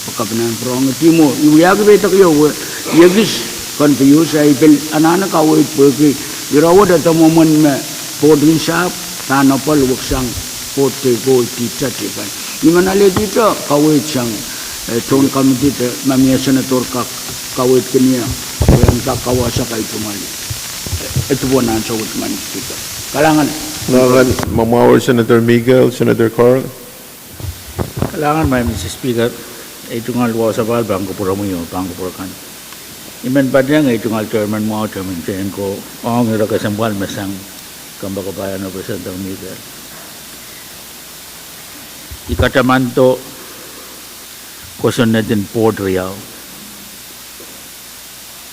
pwe Kepina en pwurehng idih mwo. I wiahki peidek ieu, I ekis confuse, I pil anahne kaweid pwehki ire wet ede mwomwen me board en sahpw pahn apwal weksang board teikan oh idihda teikan. I men alehdi kaweid sang, eh, tohn committee de ma mie Senator kak kaweidkin ie, pwe en kak kawehsek ei tungoal, eh, duwen ansou wet, Madam Speaker. Kalahngan. Kalahngan, mwomwohdiso Senator Michael, Senator Carl. Kalahngan, Madam Speaker, ei tungoal wasa pahn kupwuromwi oh pahn kupwure kan. I men patehng ei tungoal chairman mwahu, chairman seiloako, ong ire kesempwal me sang kompoakepahi Honorable Senator Michael. I katamando kosonned en board riau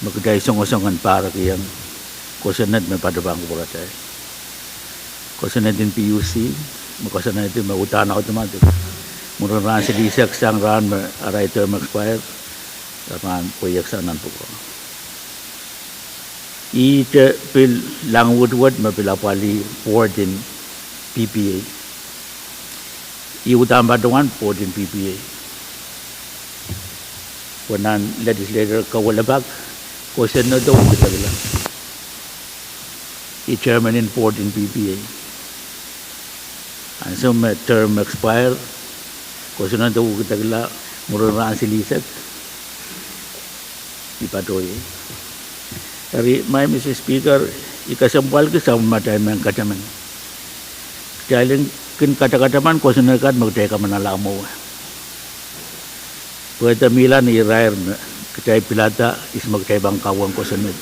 me kitail songosong en pahrekiong, kosonned me patohwan pwurehng atail. Kosonned en P U C, me kosonned me uhdahn automatic. Mwurin rahn silihsek sang rahn me arail term expire, re pahn pweiek sang nan pwukoa. Ihte pil language wet me pil apwalih board en P P A. I uhdahn patohwan board en P P A. Pwe nan legislature kawehwehlapak, Kosonnedo kitailla. I chairman en board en P P A. Ansou me term expire, kosonnedo kitailla mwurin rahn silihsek. I patohie. Eri, my Mister Speaker, I kesempwalki sapwellimatail mehn kataman. Kitail en kin katakataman kosonned kan me kitail kamanala mwowe. Pwe e mihla ni irair me kitail pilada ihs me kitail pahn kawehn kosonned.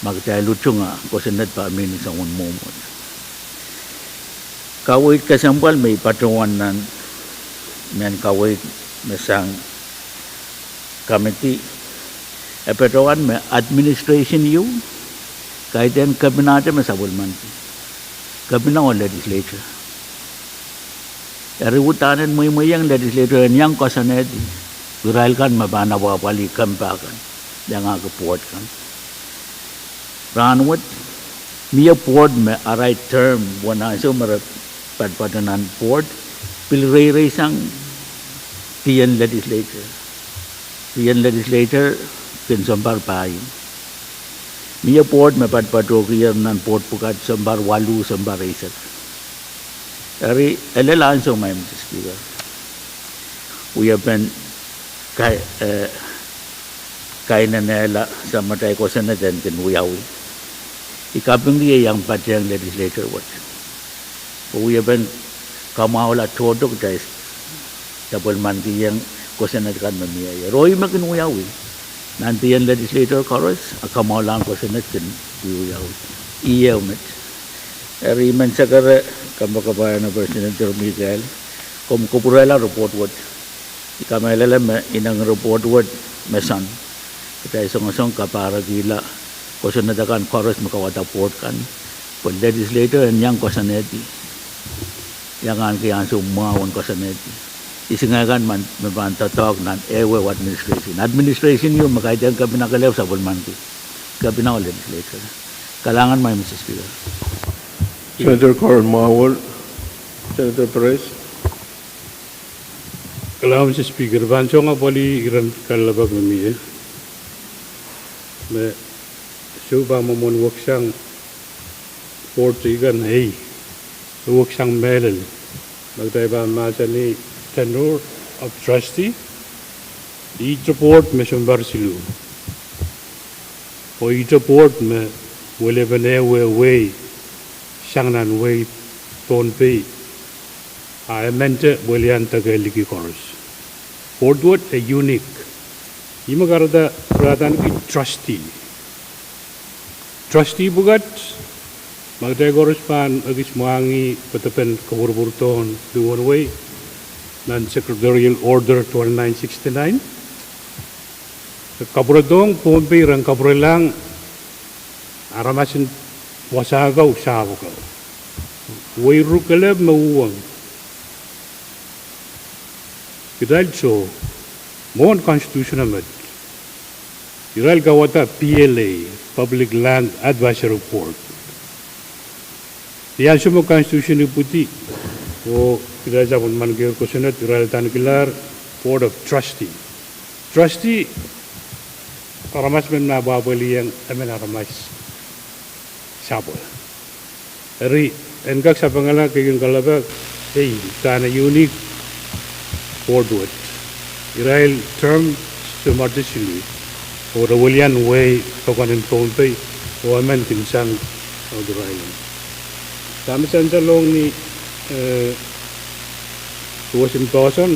Ma kitail utung, a kosonned pahn mihmi soangen mwomwohd. Kaweid kesempwal me I patohwan nan mehn kaweid me sang committee, e patohwan me administration ieu, kaidehn kepinahte me sapwellimaniki. Kepina oh legislature. Eri uhdahn en mweimweiong legislature en iang kosonned irail kan me pahn apwahpwalih kempa kan, iangahki board kan. Rahnwet, mie board me arail term, uwen ansou me re patopato nan board, pil reireisang dien legislature. Dien legislature kin sounpar pahieu. Mie board me patopatokier nan board pwukat sounpar waluh, sounpar eisek. Eri, e lel ansou, my Mister Speaker. Wiepen kai-, eh, kainenehla sapwellimatail kosonned en kin wiawi. I kapingki iang patehng legislature wet. Oh wiepen kamwahula tohto kitail sapwellimanikihong kosonned kan me mie. Eri ih me kin wiawi. Nan dien legislature koaros, a kamwahulahn kosonned kin wiawi. Ih ehu met. Eri I men sekere, komw kak kapwaiada President Mikael, komw kapwurehla report wet. I kamehlele me ineng report wet me soang. Kitail songosong kapahrek ila kosonned akan koaros me kawada board kan. Pwe legislature en iang kosonned. Iang ahneki ansou mwahu en kosonned. Ihs ngehi kan me pahn doadoahk nan ehuehu administration. Administration ieu me kaidehn kepina kelehpw sapwellimaniki. Kepina oh legislature. Kalahngan, my Mister Speaker. Senator Carl Mawol, Senator Perez. Kalahngan, Mister Speaker, pahn song apwalih iren kalelapak me mie. Me soh pahn mwomwen weksang board teikan ei, weksang mehlel. Me kitail pahn mahsanih tenure of trustee, ihte board me sounpar siluh. Oh ihte board me welepen ehuehu wehi, sang nan wehi Pohnpei, a emente welian deke liki koaros. Board wet e unique. Ih me kahrehda, kahrehda ahneki trustee. Trustee pwukat, ma kitail koaros pahn ekis mwahngih poadopen kapwurpwurdohn luhwen wehi, nan Secretarial Order twenty-nine sixty-nine. Kapwurodohng Pohnpei ren kapwurelahng aramas en wasa ko, sahpw ko. Wehi rukele me uhwong. Kitail soh, mwohn constitution met. Irail kawada P L A, Public Land Advisory Board. Ni ansou me constitution ipwidi, oh kitail sapwellimanikier kosonned, irail adanekihla Board of Trustee. Trustee, aramas men me apwahpwalih, emen aramas sapwel. Eri, en kak sapengala keieu en kalelapak, ei, dahme unique board wet. Irail term soumwahu siluh. Oh re welian wehi pokon en Pohnpei, oh emen kin sang, oh irail. Dahme sansalohng ni, eh, duwen poahsoan,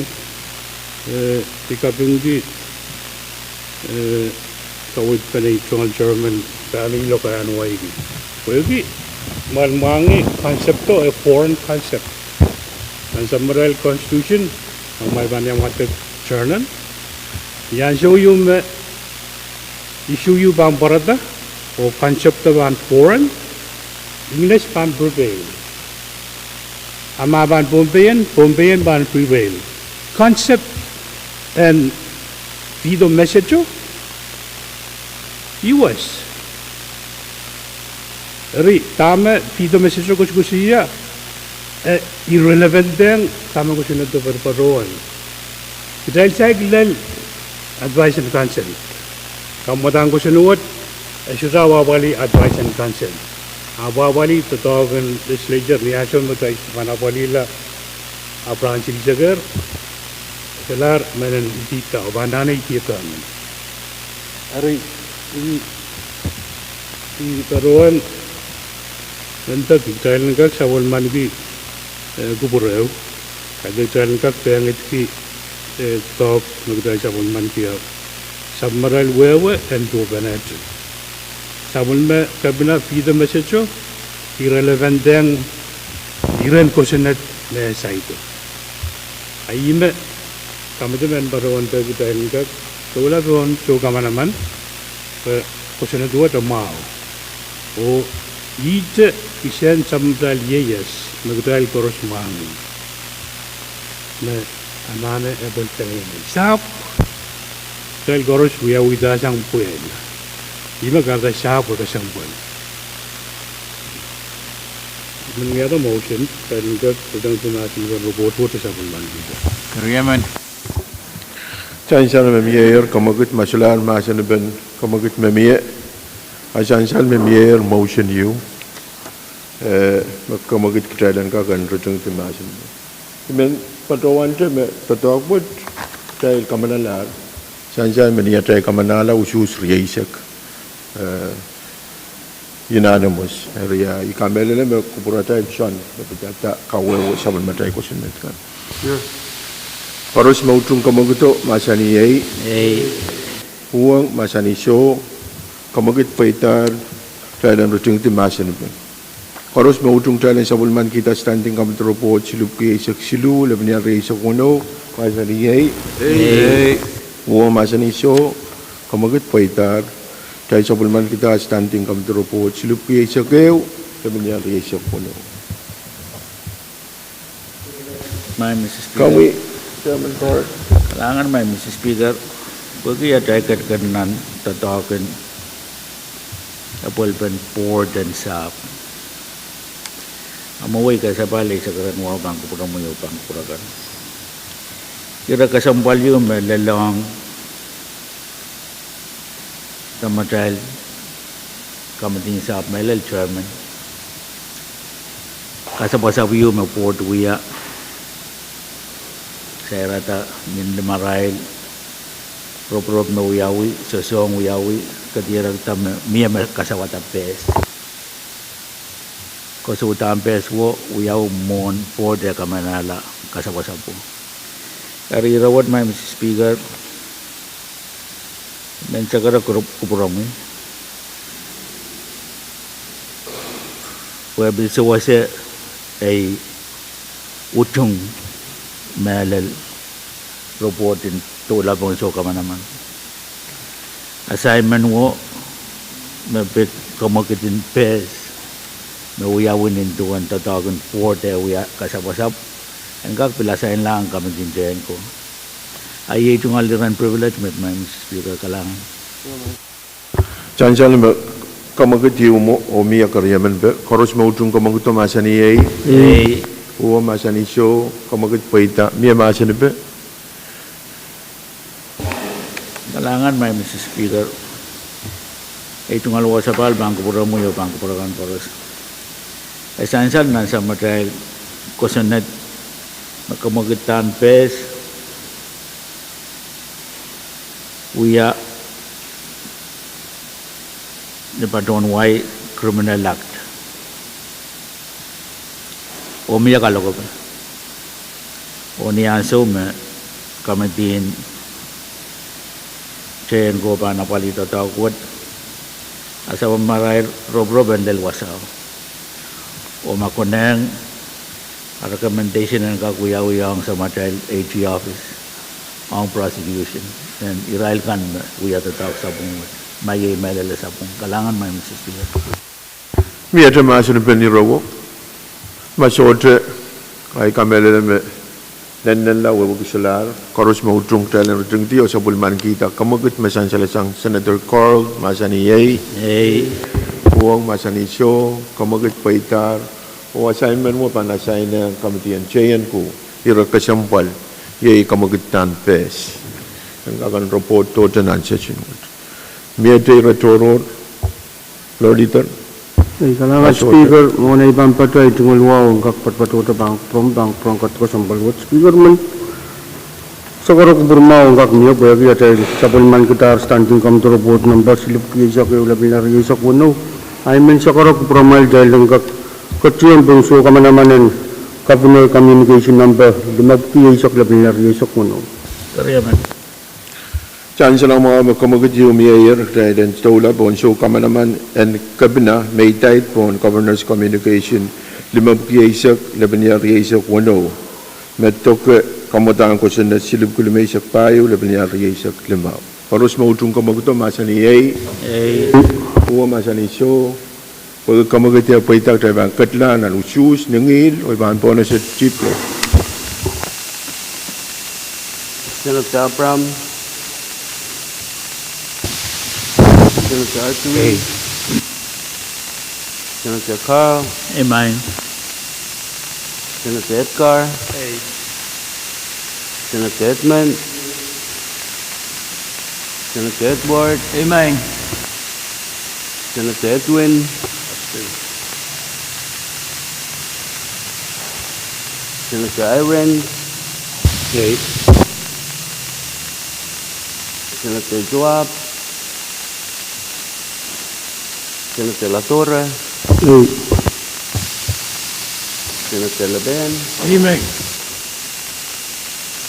eh, I kapingki, eh, kaweid peneinei, General Chairman, dahme I lokaiahn waiki. Pwehki, ma mwahngih concept o, e foreign concept. Nan sapwellimatail constitution, ma I pahn iang wadek journal. Ni ansou ieu me issue ieu pahn pwarada, oh concept o pahn foreign, English pahn prevail. A ma pahn Pohnpeian, Pohnpeian pahn prevail. Concept en veto message o, U S. Eri, dahme veto message o koasoakoasoia, e irrelevant ong dahme kosonnedo patopato wet. Kitail saik lel Advice and consent. Kamwadang kosonned wet, e sohte apwalih advice and consent. Apwalih doadoahk en legislature ni ansou me kitail pahn apwalihla apwrahnsil seker, solahr menen idihda, oh pahn anahne idihda men. Eri, I, I patohwan mendahki kitail en kak sapwellimaniki, eh, kupwur ehu. Kaidehn kitail en kak pehngidki, eh, doadoahk me kitail sapwellimaniki, sapwellimatail wehwe en duwepenehte. Sapwellime kepina pihdo me sohte irrelevant ong iren kosonned me saikinte. A ih me, kamadei men patohwan peki kitail en kak solahr pohn soukamanaman, pwe kosonned wet e mwahu. Oh ihte kisehn sapwellimatail ieias me kitail koaros mwahngih. Me anahne epwel tengehnei. Sahpw, kitail koaros wiawihda sang pwehl. Ih me kahrehda sahpw e kesempwal. Meniada motion, kitail en kak ritengdi mahsen en report wet sapwellimanikihda. Keriemen. Sansal me mieier, kemwekid me solahr mahsen en report, kemwekid me mie. A sansal me mieier motion ieu, eh, me kemwekid kitail en kak en ritengdi mahsen. I men patohwante me doadoahk wet kitail kamanalahr. Sansal me ni atail kamanala usuhs rieisek, eh, unanimous. Eri, I kamehlele me kupwuratail soan me pidada kawehwe sapwellimatail kosonned kan. Koaros me utung kemwekido mahsanih ei. Ei. Uhwong mahsanih soh. Kemwekid pweidahr, kitail en ritengdi mahsen en report. Koaros me utung kitail en sapwellimanikihda standing committee report silihpwiki eisek siluh, lepin ial rieisek weneu, mahsanih ei. Ei. Uhwong mahsanih soh. Kemwekid pweidahr, kitail sapwellimanikihda standing committee report silihpwiki eisek ehu, lepin ial rieisek weneu. Maing Mister Speaker. Kalahngan, Maing Mister Speaker, pwehki atail ketiket nan doadoahk en epwelpen board en sahpw. A mwowei kasapahl eisek ren wahu pahn kupwuromwi oh pahn kupwur akan. Ire kesempwal ieu me lelohng samatail kamidin sahpw mehlel chairman. Kasapwasapw ieu me board wia, sairada ni limarail, roporop me wiawi, sosohng wiawi, kedierekda me mie me kasawada pehs. Koasoandahn pehs wo wiawi mwohn board e kamanala kasapwasapwo. Eri ire wet, Maing Mister Speaker, men sekere kupwuromwi pwe pil sewese ei utung mehlel report en doulapeng soukamanaman. Assignment wo me pid kemwekid en pehs me wiawi nin duwen doadoahk en board e wia kasapwasapw, en kak pil assign lahng kamidin tehn ko. A iei tungoal iren privilege met, Maing Mister Speaker. Kalahngan. Sansal me kemwekid ieu mwo oh mie keriemen pe, koaros me utung kemwekido mahsanih ei. Ei. Uhwong mahsanih soh. Kemwekid pweida, mie mahsen pe. Kalahngan, Maing Mister Speaker. Ei tungoal wasapahl pahn kupwuromwi oh pahn kupwur akan koaros. E sansal nan samatail kosonned me kemwekidahn pehs wia ni patohwen wai Criminal Act oh mie kalokape. Oh ni ansou me kamidin tehn ko pahn apwalih doadoahk wet, a sapwellimarail roporop en lel wasao. Oh ma konehng, a recommendation en kak wiawi ong samatail AG office, ong prosecution, en irail kan me wia doadoahk sapwung wet, ma iei mehlel sapwung. Kalahngan, Maing Mister Speaker. Miehte mahsen en report ire wet. Ma sohte, ahi kamehlele me nennenla wehwehki solahr. Koaros me utung kitail en ritengdi oh sapwellimanikihda kemwekid me sansalasang Senator Carl, mahsanih ei. Ei. Uhwong mahsanih soh. Kemwekid pweidahr. Oh assignment wo pahn assign-ehng kamidien tehnku ire kesempwal, iei kemwekidahn pehs. Kak en report tohto nan session wet. Mie tei re tohrohr, Floor Leader. Ei, kalahngan Speaker, mwohn ei pahn patoh ei tungoal wahu en kak patohdo pahn kupwuromwi, pahn kupwuren kat kesempwal wet Speaker men. Soahng koaros kupwur mwahu en kak mie pwehki atail sapwellimanikihdahr Standing Committee Report number silipwiki eisek ehu, lepin lel rieisek weneu. Ahi men soahng koaros kupwuramwail kitail en kak ketienpen soukamanaman en Cabinet Communication number limepwiki eisek, lepin lel rieisek weneu. Sansal mwahu me kemwekid ieu mieier, kitail en doula pohn soukamanaman en Kepina me idawehn pohn Governor's Communication limepwiki eisek, lepin lel rieisek weneu, me doke kamwadahn kosonned silipwiki limeisek pahieu, lepin lel rieisek limau. Koaros me utung kemwekido mahsanih ei. Uwe mahsanih soh. Pwehki kemwekid e pweida, kitail pahn kedlahng nan usuhs ni ngihl, oh I pahn pohnese Chief Clerk. Senator Abraham. Senator Artui. Ei. Senator Carl. Ei, mie. Senator Edgar. Ei. Senator Edmund. Senator Edward. Ei, mie. Senator Edwin. Senator Irons. Ei. Senator Joab. Senator Ladora. Ei. Senator Leben. Ei, mie.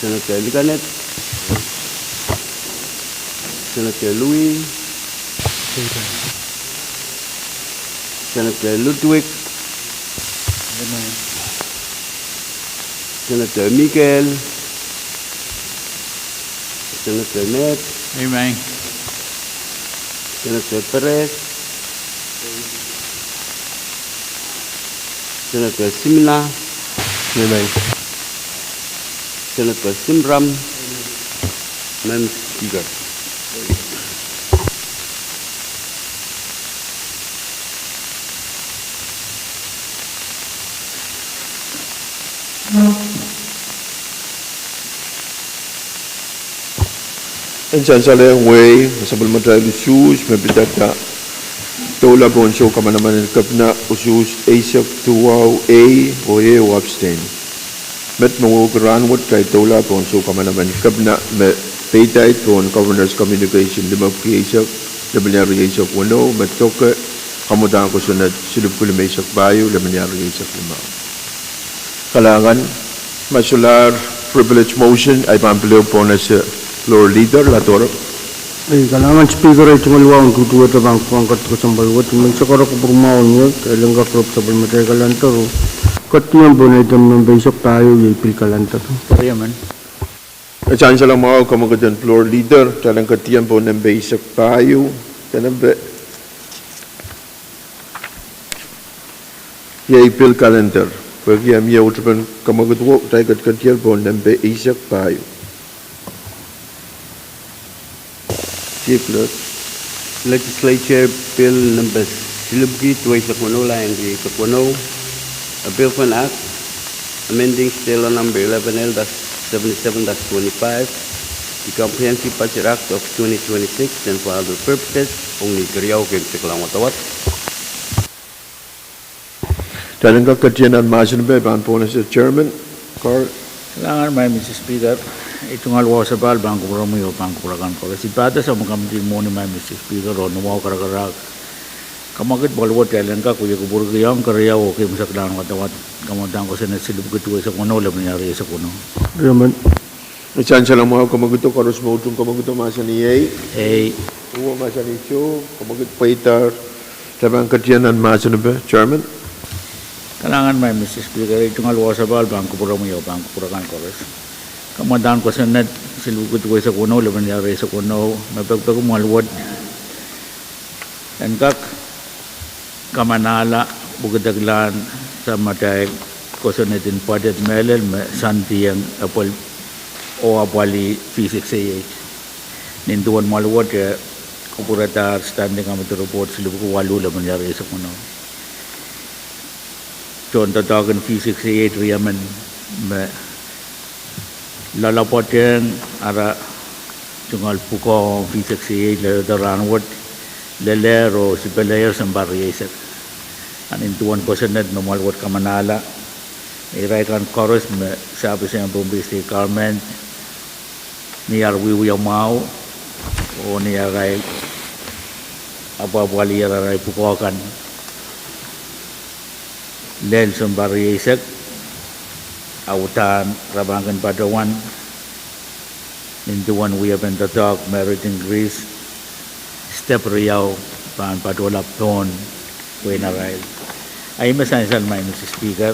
Senator Likanet. Senator Louis. Senator Ludwig. Senator Mikael. Senator Ned. Ei, mie. Senator Perez. Senator Simina. Ei, mie. Senator Simram. Madam Speaker. En sansal wehi, me sapwellimatail usuhs me pidada doula pohn soukamanaman en Kepina usuhs eisek duwau ei, oh ehu abstain. Met me wehwehki rahnwet kitail doula pohn soukamanaman en Kepina me peidaid pohn Governor's Communication limepwiki eisek, lepin lel rieisek weneu, me doke kamwadahn kosonned silipwiki limeisek pahieu, lepin lel rieisek limau. Kalahngan, ma solahr privilege motion, I pahn pil pohnese Floor Leader Ladora. Ei, kalahngan Speaker, ei tungoal wahu en duduwehte pahn kupwuren kat kesempwal wet, men soahng koaros kupwur mwahu en ie, kitail en kak rop sapwellimatail calendar oh ketienpen eidem nempe eisek pahieu iei pil calendar. Sansal mwahu kemwekid en Floor Leader, kitail en ketien pohn nempe eisek pahieu, de nempe iei pil calendar. Pwehki e mie utupen kemwekid wo, kitail ketiket pohn nempe eisek pahieu. Chief Clerk. Legislature Bill nempe silipwiki duweisek weneu, lain rieisek weneu. A bill for an act amending state law number eleven L dash seventy-seven dash twenty-five, the Comprehensive Budget Act of twenty twenty-six, and for other purposes, ong ni keriau kin siklahng wadawad. Kitail en kak ketien nan mahsen pwe pahn pohnese Chairman Carl. Kalahngan, Madam Mister Speaker, ei tungoal wahu sapahl pahn kupwuromwi oh pahn kupwur akan koaros. I pahda samwa committee mwohni, Madam Mister Speaker, oh ni wahu karakarahk, kemwekid pwal wet kitail en kak wie kupwurki ong keriau oh kin siklahng wadawad kamwadahn kosonned silipwiki duweisek weneu, lepin lel rieisek weneu. Sansal mwahu kemwekido, koaros me utung kemwekido mahsanih ei. Ei. Uwe mahsanih soh, kemwekid pweida, kitail pahn ketien nan mahsen pwe, Chairman. Kalahngan, Madam Mister Speaker, ei tungoal wahu sapahl pahn kupwuromwi oh pahn kupwur akan koaros. Kamwadahn kosonned silipwiki duweisek weneu, lepin lel rieisek weneu, me pekipeki mwahl wet en kak kamanahla pwukedeklahn samatail kosonned en budget mehlel me sandiong epwel oh apwalih V six A eight. Nin duwen mwahl wet e kupwuradahr Standing Committee Report silipwiki waluh, lepin lel rieisek weneu. Tohndoadoahk en V six A eight riemen me loalopwoatehng ara Tungoal pwukoa V sixty-eight leledo rahnwet, lelehr oh sipelehr sounpar rieisek. A nin duwen kosonned me mwahl wet kamanahla, me irail kan koaros me sahpw sang Pohnpei State Government, ni ar wiewia mwahu, oh ni arail apwahpwalier arail pwukoa kan lel sounpar rieisek, a uhdahn re pahn kin patohwan nin duwen wiepen doadoahk merit increase, step riau pahn patohla pohn wehin arail. A ih me sansal, Madam Speaker,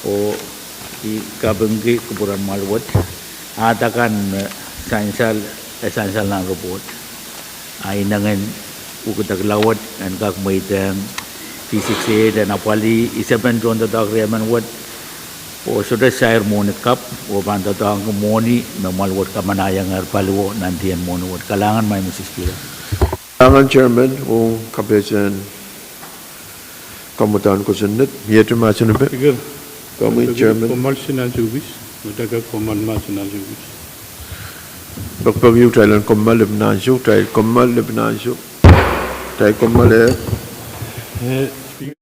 oh I kapingki kupwuren mwahl wet, ahd akan me sansal, e sansal nan report. A inengen ukudekla wet en kak mweidehng V sixty-eight en apwalih isepen tohndoadoahk riemen wet, oh sohte sair mwohni kapw, oh pahn doadoahngki mwohni me mwahl wet kamanahiengehr paliwar nan dihn mwohni wet. Kalahngan, Madam Speaker. Kalahngan Chairman, oh kapehsen kamwadahn kosonned, miehte mahsen epe. Speaker, komwi Chairman. Kommoal sin ansou kis, me dake kommoal mahsen ansou kis. Pekpek ieu kitail en kommoal lepin ansou, kitail kommoal lepin ansou, kitail kommoal eh. Eh, Speaker.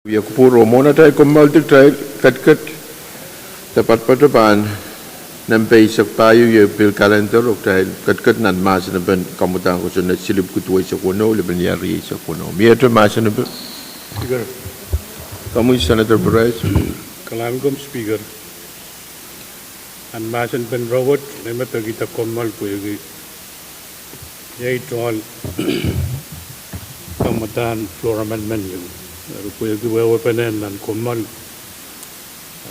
Wia kupwur oh mwohn atail kommoaldi kitail ketiket de patopato pahn nempe eisek pahieu ieu pil calendar oh kitail ketiket nan mahsen en kamwadahn kosonned silipwiki duweisek weneu, lepin iang rieisek weneu. Miehte mahsen en Speaker. Komwi Senator Perez. Kalahngan komwi Speaker. Nan mahsen en rahnwet, me me pekihda kommoal pwehki iei tohn kamwadahn floor amendment ieu. Eri pwehki wehwehpene nan kommoal,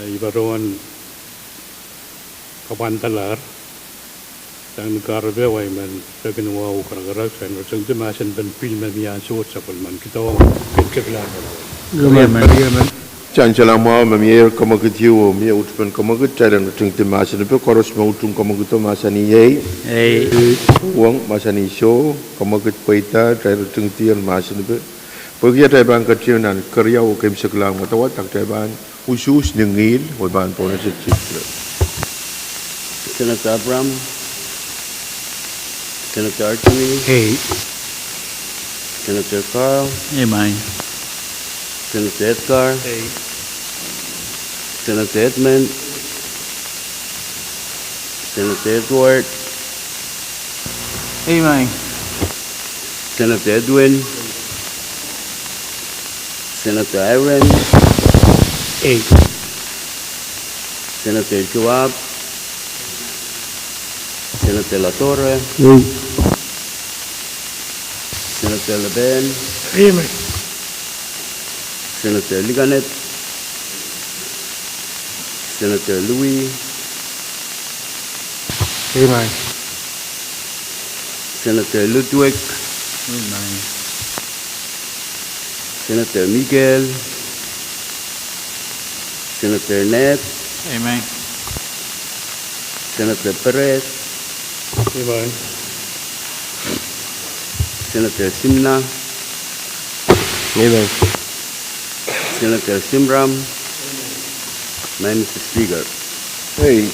eh, I patohwan kapwandalahr sang ni kahrepe wa I men peki ni wahu karakarahk, sang ni ritingdi mahsen en pil me mie ansou wet sapwellimen kitail ong keimwseklahr. Sansal mwahu me mie kamwekid ieu oh mie utupen kamwekid, kitail en ritingdi mahsen en pil koaros me utung kamwekido mahsanih iei. Uhwong mahsanih soh, kamwekid pweida, kitail ritingdi mahsen en pil. Pwehki atail pahn ketin nan keriau oh keimwseklahn wadawad, kitail pahn usuhs ni ngihl oh pahn pohnese tikitik. Senator Abraham. Senator Archie. Ei. Senator Carl. Ei, maing. Senator Edgar. Ei. Senator Edmund. Senator Edward. Ei, maing. Senator Edwin. Senator Aaron. Ei. Senator Joab. Senator Latore. Ei. Senator Leben. Ei, maing. Senator Likanet. Senator Louis. Ei, maing. Senator Ludwig. Ei, maing. Senator Miguel. Senator Ned. Ei, maing. Senator Perez. Ei, maing. Senator Simna. Ei, maing. Senator Simram. Maing Mister Speaker. Ei.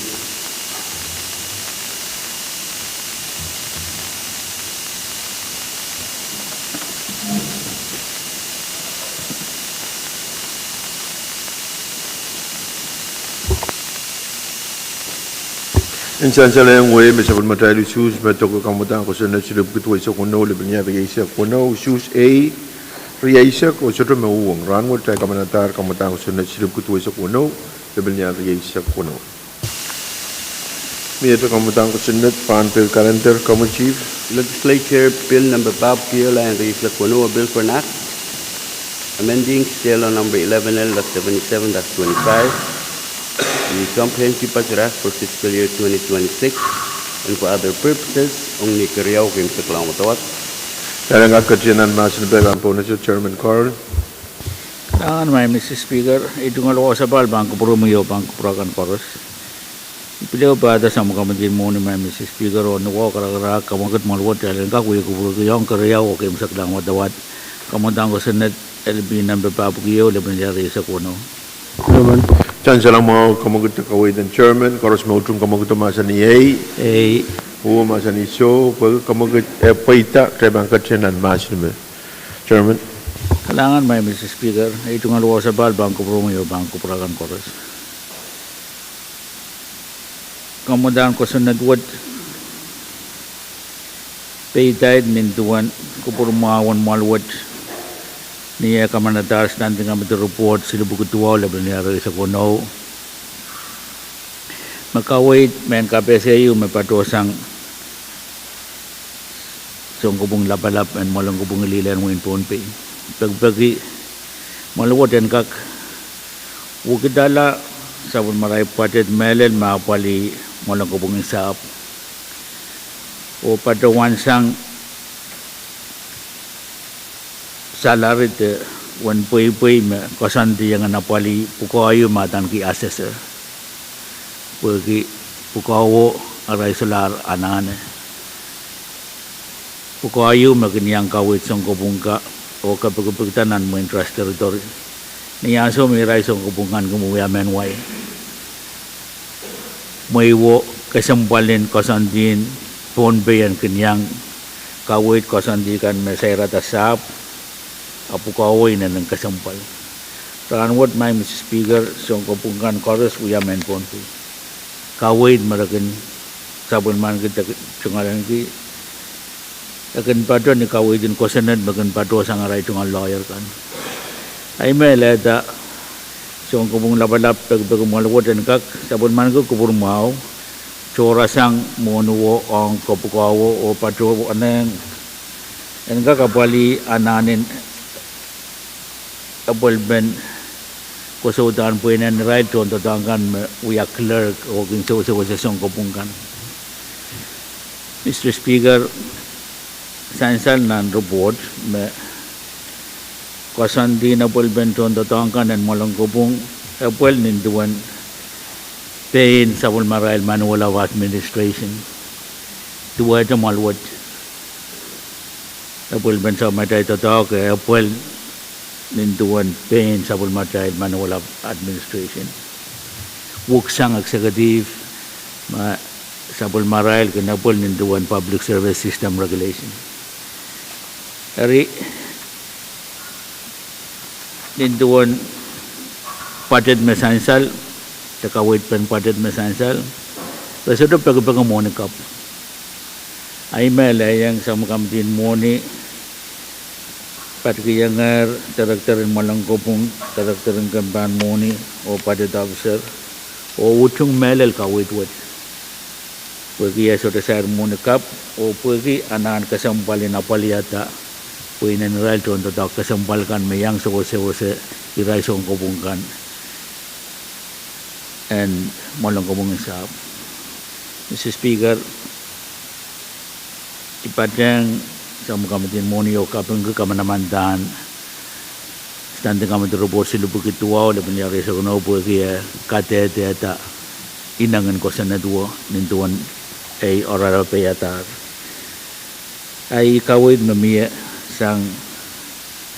En sansal ong wehi me sapwellimatail usuhs me doke kamwadahn kosonned silipwiki duweisek weneu, lepin iang rieisek weneu, usuhs ei, rieisek oh sohte me uhwong. Rahnwet kitail kamanadahr kamwadahn kosonned silipwiki duweisek weneu, lepin iang rieisek weneu. Miehte kamwadahn kosonned pahn pil calendar, komwi Chief. Legislature Bill Number pahpwiki ehu, iang rieisek weneu, a bill for an act amending State Law Number eleven L dash seventy-seven dash twenty-five, the Comprehensive Budget Act for fiscal year twenty twenty-six, and for other purposes, ong ni keriau oh keimwseklahn wadawad. Kitail en kak ketin nan mahsen en pil pahn pohnese, Chairman Carl. Kalahngan, Maing Mister Speaker, ei tungoal wahu sapahl pahn kupwuromwi oh pahn kupwur akan koaros. I pil ehu pahda sang me komw ketin mwohni, Maing Mister Speaker, oh ni wahu karakarahk, kamwekid mwoalwet, kitail en kak wie kupwurki ong keriau oh keimwseklahn wadawad kamwadahn kosonned L B Number pahpwiki ehu, lepin iang rieisek weneu. Sansal mwahu, kamwekid de kaweid en Chairman. Koaros me utung kamwekido mahsanih ei. Ei. Uhwong mahsanih soh, pwehki kamwekid, eh, pweida, kitail pahn ketin nan mahsen en pil. Chairman. Kalahngan, Maing Mister Speaker, ei tungoal wahu sapahl pahn kupwuromwi oh pahn kupwur akan koaros. Kamwadahn kosonned wet peidaid nin duwen kupwur mwahu en mwoalwet, ni eh kamanadahr Standing Committee Report silipwiki duwau, lepin iang rieisek weneu, me kaweid mehn kapehse ehu me patohsang sounkopwung lapalap en mwoalen kopwung lih en wehin Pohnpei. Pekipeki mwoalwet en kak wekidala sapwellimarail budget mehlel me apwalih mwoalen kopwung en sahpw oh patohwansang salary de uwen pweipwei me koasoandi en apwalih pwukoa ieu me adaneki assessor, pwehki pwukoawo arail solahr anahne. Pwukoa ieu me kin iang kaweid sounkopwung ka oh kepikipikda nan mwein Trust Territory. Ni ansou me irail sounkopwung kan kin wia mehn wai, mwehi wo kesempwalin koasoandien Pohnpei en kin iang kaweid koasoandi kan me sairada sahpw, a pwukoawo inenen kesempwal. Rahnwet, Madam Speaker, sounkopwung kan koaros wia mehn Pohnpei. Kaweid me re kin sapwellimaniki de tungoaleniki, e kin patoh ni kaweid en kosonned me kin patohsang arail tungoal lawyer kan. Ahi me lelehda sounkopwung lapalap pekipeki mwoaluwet en kak sapwellimaniki kupwur mwahu, tohrasang mwohniwo ong kopwukoawo oh patohwanehng en kak apwalih anahnen apwalipen kosoudan pweinen irail tohndoadoahk kan me wia clerk oh kin sewesewese sounkopwung kan. Mr Speaker, sansal nan report me koasoandi apwalipen tohndoadoahk kan en mwoalen kopwung epwel nin duwen pein sapwellimarail Manoel Administration. Duwehte mwoaluwet, apwalipen sapwellimatail doadoahk epwel nin duwen pein sapwellimatail Manoel Administration. Wuk sang executive me sapwellimarail kin epwel nin duwen Public Service System Regulation. Eri nin duwen pwatet me sansal, de kaweidpen pwatet me sansal, re sohte pekipeki mwohni kapw. Ahi me lelehiong Samworo Kamidin Mwohni, padikihengehr director en mwoalen kopwung, director en kempahn mwohni, oh budget officer, oh utung mehlel kaweid wet, pwehki e sohte sair mwohni kapw oh pwehki anahn kesempwal en apwaliada pweinen irail tohndoadoahk kesempwal kan me iang sewesewese irail sounkopwung kan en mwoalen kopwung en sahpw. Mr Speaker, I patehng Samworo Kamidin Mwohni oh kapingki kamanamandan Standing Committee Report silipwiki duwau, lepin iar rieisek weneu pwehki e kadehdehda ineng en kosonnedo nin duwen ei oaralapeiadahr. Ahi kaweid me mie sang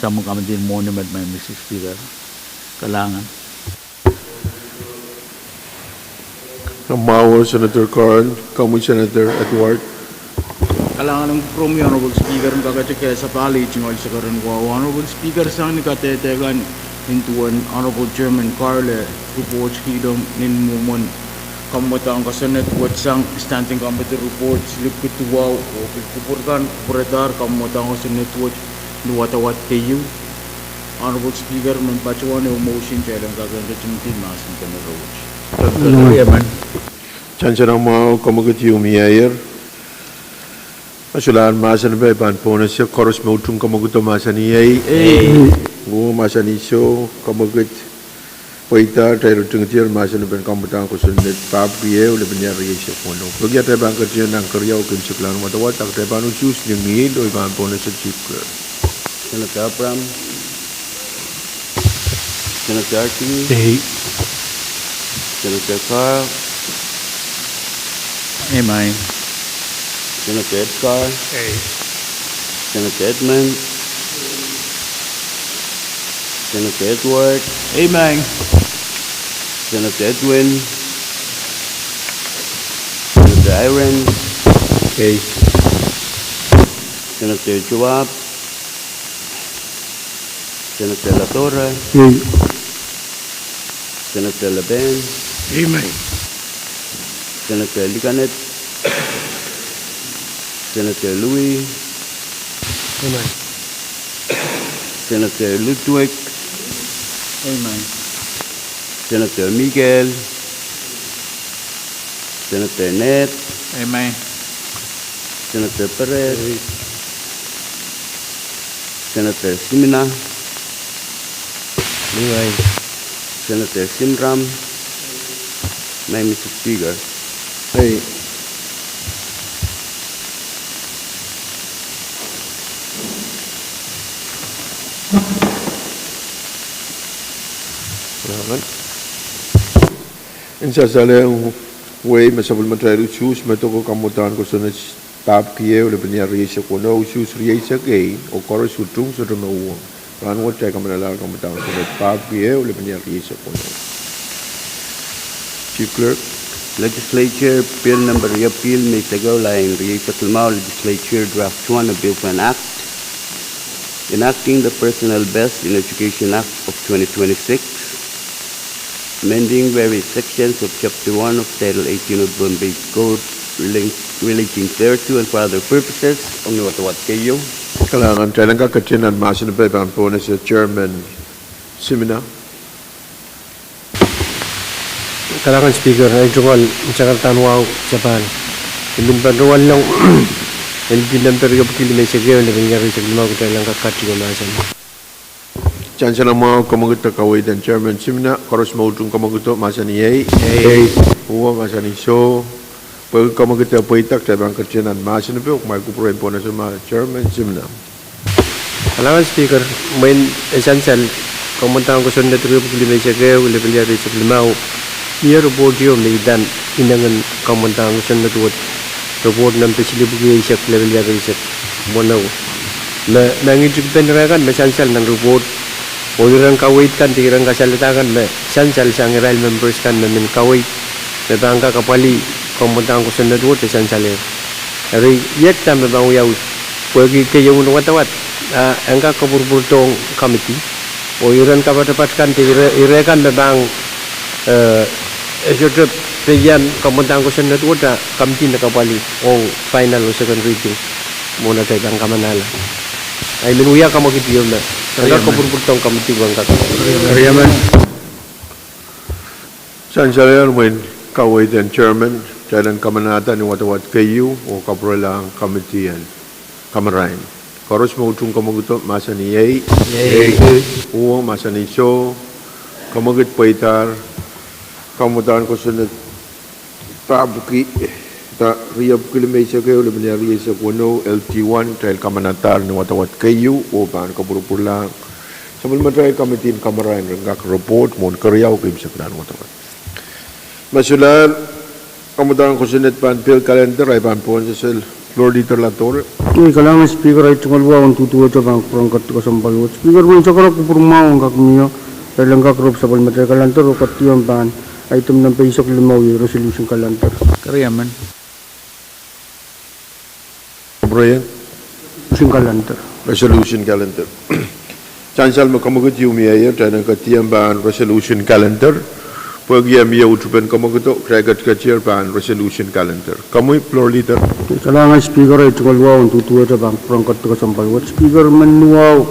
Samworo Kamidin Mwohni met, Madam Mr Speaker. Kalahngan. Mwahu, Senator Carl, komwi Senator Edward. Kalahngan en kupwuromwi Honorable Speaker, en kakete kesempwal iei tungoal sekeren wahu Honorable Speaker sang ni kadehde kan nin duwen Honorable Chairman Carl eh report kihlong nin mwomwen kamwadahn kosonned wet sang Standing Committee Report silipwiki duwau oh pil kupwur kan kupwuredahr kamwadahn kosonned wet ni wadawad keieu. Honorable Speaker, men patohwan ehu motion, kitail en kak ntingdi mahsen en ire wet. Sansal mwahu, kamwekid ieu mieier. A solahr mahsen pwe I pahn pohnese koaros me utung kamwekido mahsanih ei. Ei. Oh mahsanih soh, kamwekid. Pweida, kitail utingdier mahsen en kamwadahn kosonned papah kiew lepin iar rieisek weneu. Pwehki atail pahn ketin nan keriau kin siklahn wadawad, a kitail pahn usuhs ni ngihl oh I pahn pohnese Chief Clerk. Senator Abraham. Senator Archie. Ei. Senator Carl. Ei, Madam. Senator Edgar. Ei. Senator Edmund. Senator Edward. Ei, Madam. Senator Edwin. Senator Irons. Ei. Senator Joab. Senator Ladora. Ei. Senator Laben. Ei, Madam. Senator Likanet. Senator Louis. Ei, Madam. Senator Ludwig. Ei, Madam. Senator Mikael. Senator Ned. Ei, Madam. Senator Perez. Ei. Senator Simina. Ei, Madam. Senator Simram. Madam Mr Speaker. Ei. Amen. En sasale wehi me sapwellimatail usuhs me doko kamwadahn kosonned papah kiew lepin iar rieisek weneu, usuhs rieisek ehu oh koaros utung sohte me uhwong. Rahnwet kitail kamanalahr kamwadahn kosonned papah kiew lepin iar rieisek weneu. Chief Clerk. Legislature Bill Number riepwiki me isekehu, lain rieisek limau, Legislature Draft One, a Bill of an Act. enacting the Personnel Best in Education Act of twenty twenty-six, amending various sections of Chapter one of Title eighteen of Pohnpei Code relating, relating thereto and for other purposes, ong ni wadawad keieu. Kalahngan. Kitail en kak ketin nan mahsen en pei pahn pohnese Chairman Simina. Kalahngan Speaker, ei tungoal sakaradahn wahu sapahl. I men patohwan long L P number riepwiki limeisek ehu, lepin lih rieisek limau, kitail en kak katido mahsen. Sansal mwahu, kamwekid de kaweid en Chairman Simina, koaros me utung kamwekido mahsanih ei. Ei. Uwe mahsanih soh. Pwehki kamwekid e pweida, kitail pahn ketin nan mahsen en pei, oh kumwail kupwure en pohnese ma Chairman Simina. Kalahngan Speaker, mwein e sansal, kamwadahn kosonned riepwiki limeisek ehu, lepin lih rieisek limau, mie report ieu me idan inengen kamwadahn kosonned wet, report number silipwiki eisek, lepin lih rieisek weneu. Me, me ngihtik pen irail kan me sansal nan report, oh iren kaweid kan de iren kasalehda kan me sansal sang irail members kan me men kaweid, me pahn kak apwalih kamwadahn kosonned wet de sansal er. Eri iet dahme pahn wiawi, pwehki keieun wadawad, ah, en kak kapwurpwurdohng committee. Oh iren kapatapat kan de ire, ire kan me pahn, eh, e sohte peian kamwadahn kosonned wet, ah, committee me kapwalih ong final oh second reading. Mwohn atail pahn kamanahla. I men wia kamwekid ieu me en kak kapwurpwurdohng committee pwe en kak. Keriamen. Sansal mwein kaweid en Chairman, kitail en kamanahda ni wadawad keieu, oh kapwurelahng committee en kamarain. Koaros me utung kamwekido mahsanih ei. Ei. Uwe mahsanih soh. Kamwekid pweidahr, kamwadahn kosonned pahpwiki, da, riepwiki limeisek ehu, lepin lih rieisek weneu, L T one, kitail kamanahdahr ni wadawad keieu, oh pahn kapwurpwurlahng sapwellimatail committee en kamarain ren kak report mwohn keriau, keimwseklahn wadawad. Me solahr, kamwadahn kosonned pahn pil calendar, ei pahn pohnsehsel Floor Leader Ladore. Ei, kalahngan Speaker, ei tungoal wahu en duduwehte pahn kupwuren ketiket kesempwal wet. Speaker, mwein sakarada kupwur mwahu en kak mie, kitail en kak rep sapwellimatail calendar, oh ketido pahn item number eisek limau, iei resolution calendar. Keriamen. Kupwuren? Resolution calendar. Resolution calendar. Sansal me kamwekid ieu mieier, kitail en ketido pahn resolution calendar. Pwehki e mie uhtupen kamwekido, kitail ketiketier pahn resolution calendar. Komwi Floor Leader. Kalahngan Speaker, ei tungoal wahu en duduwehte pahn kupwuren ketiket kesempwal wet. Speaker, men wahu,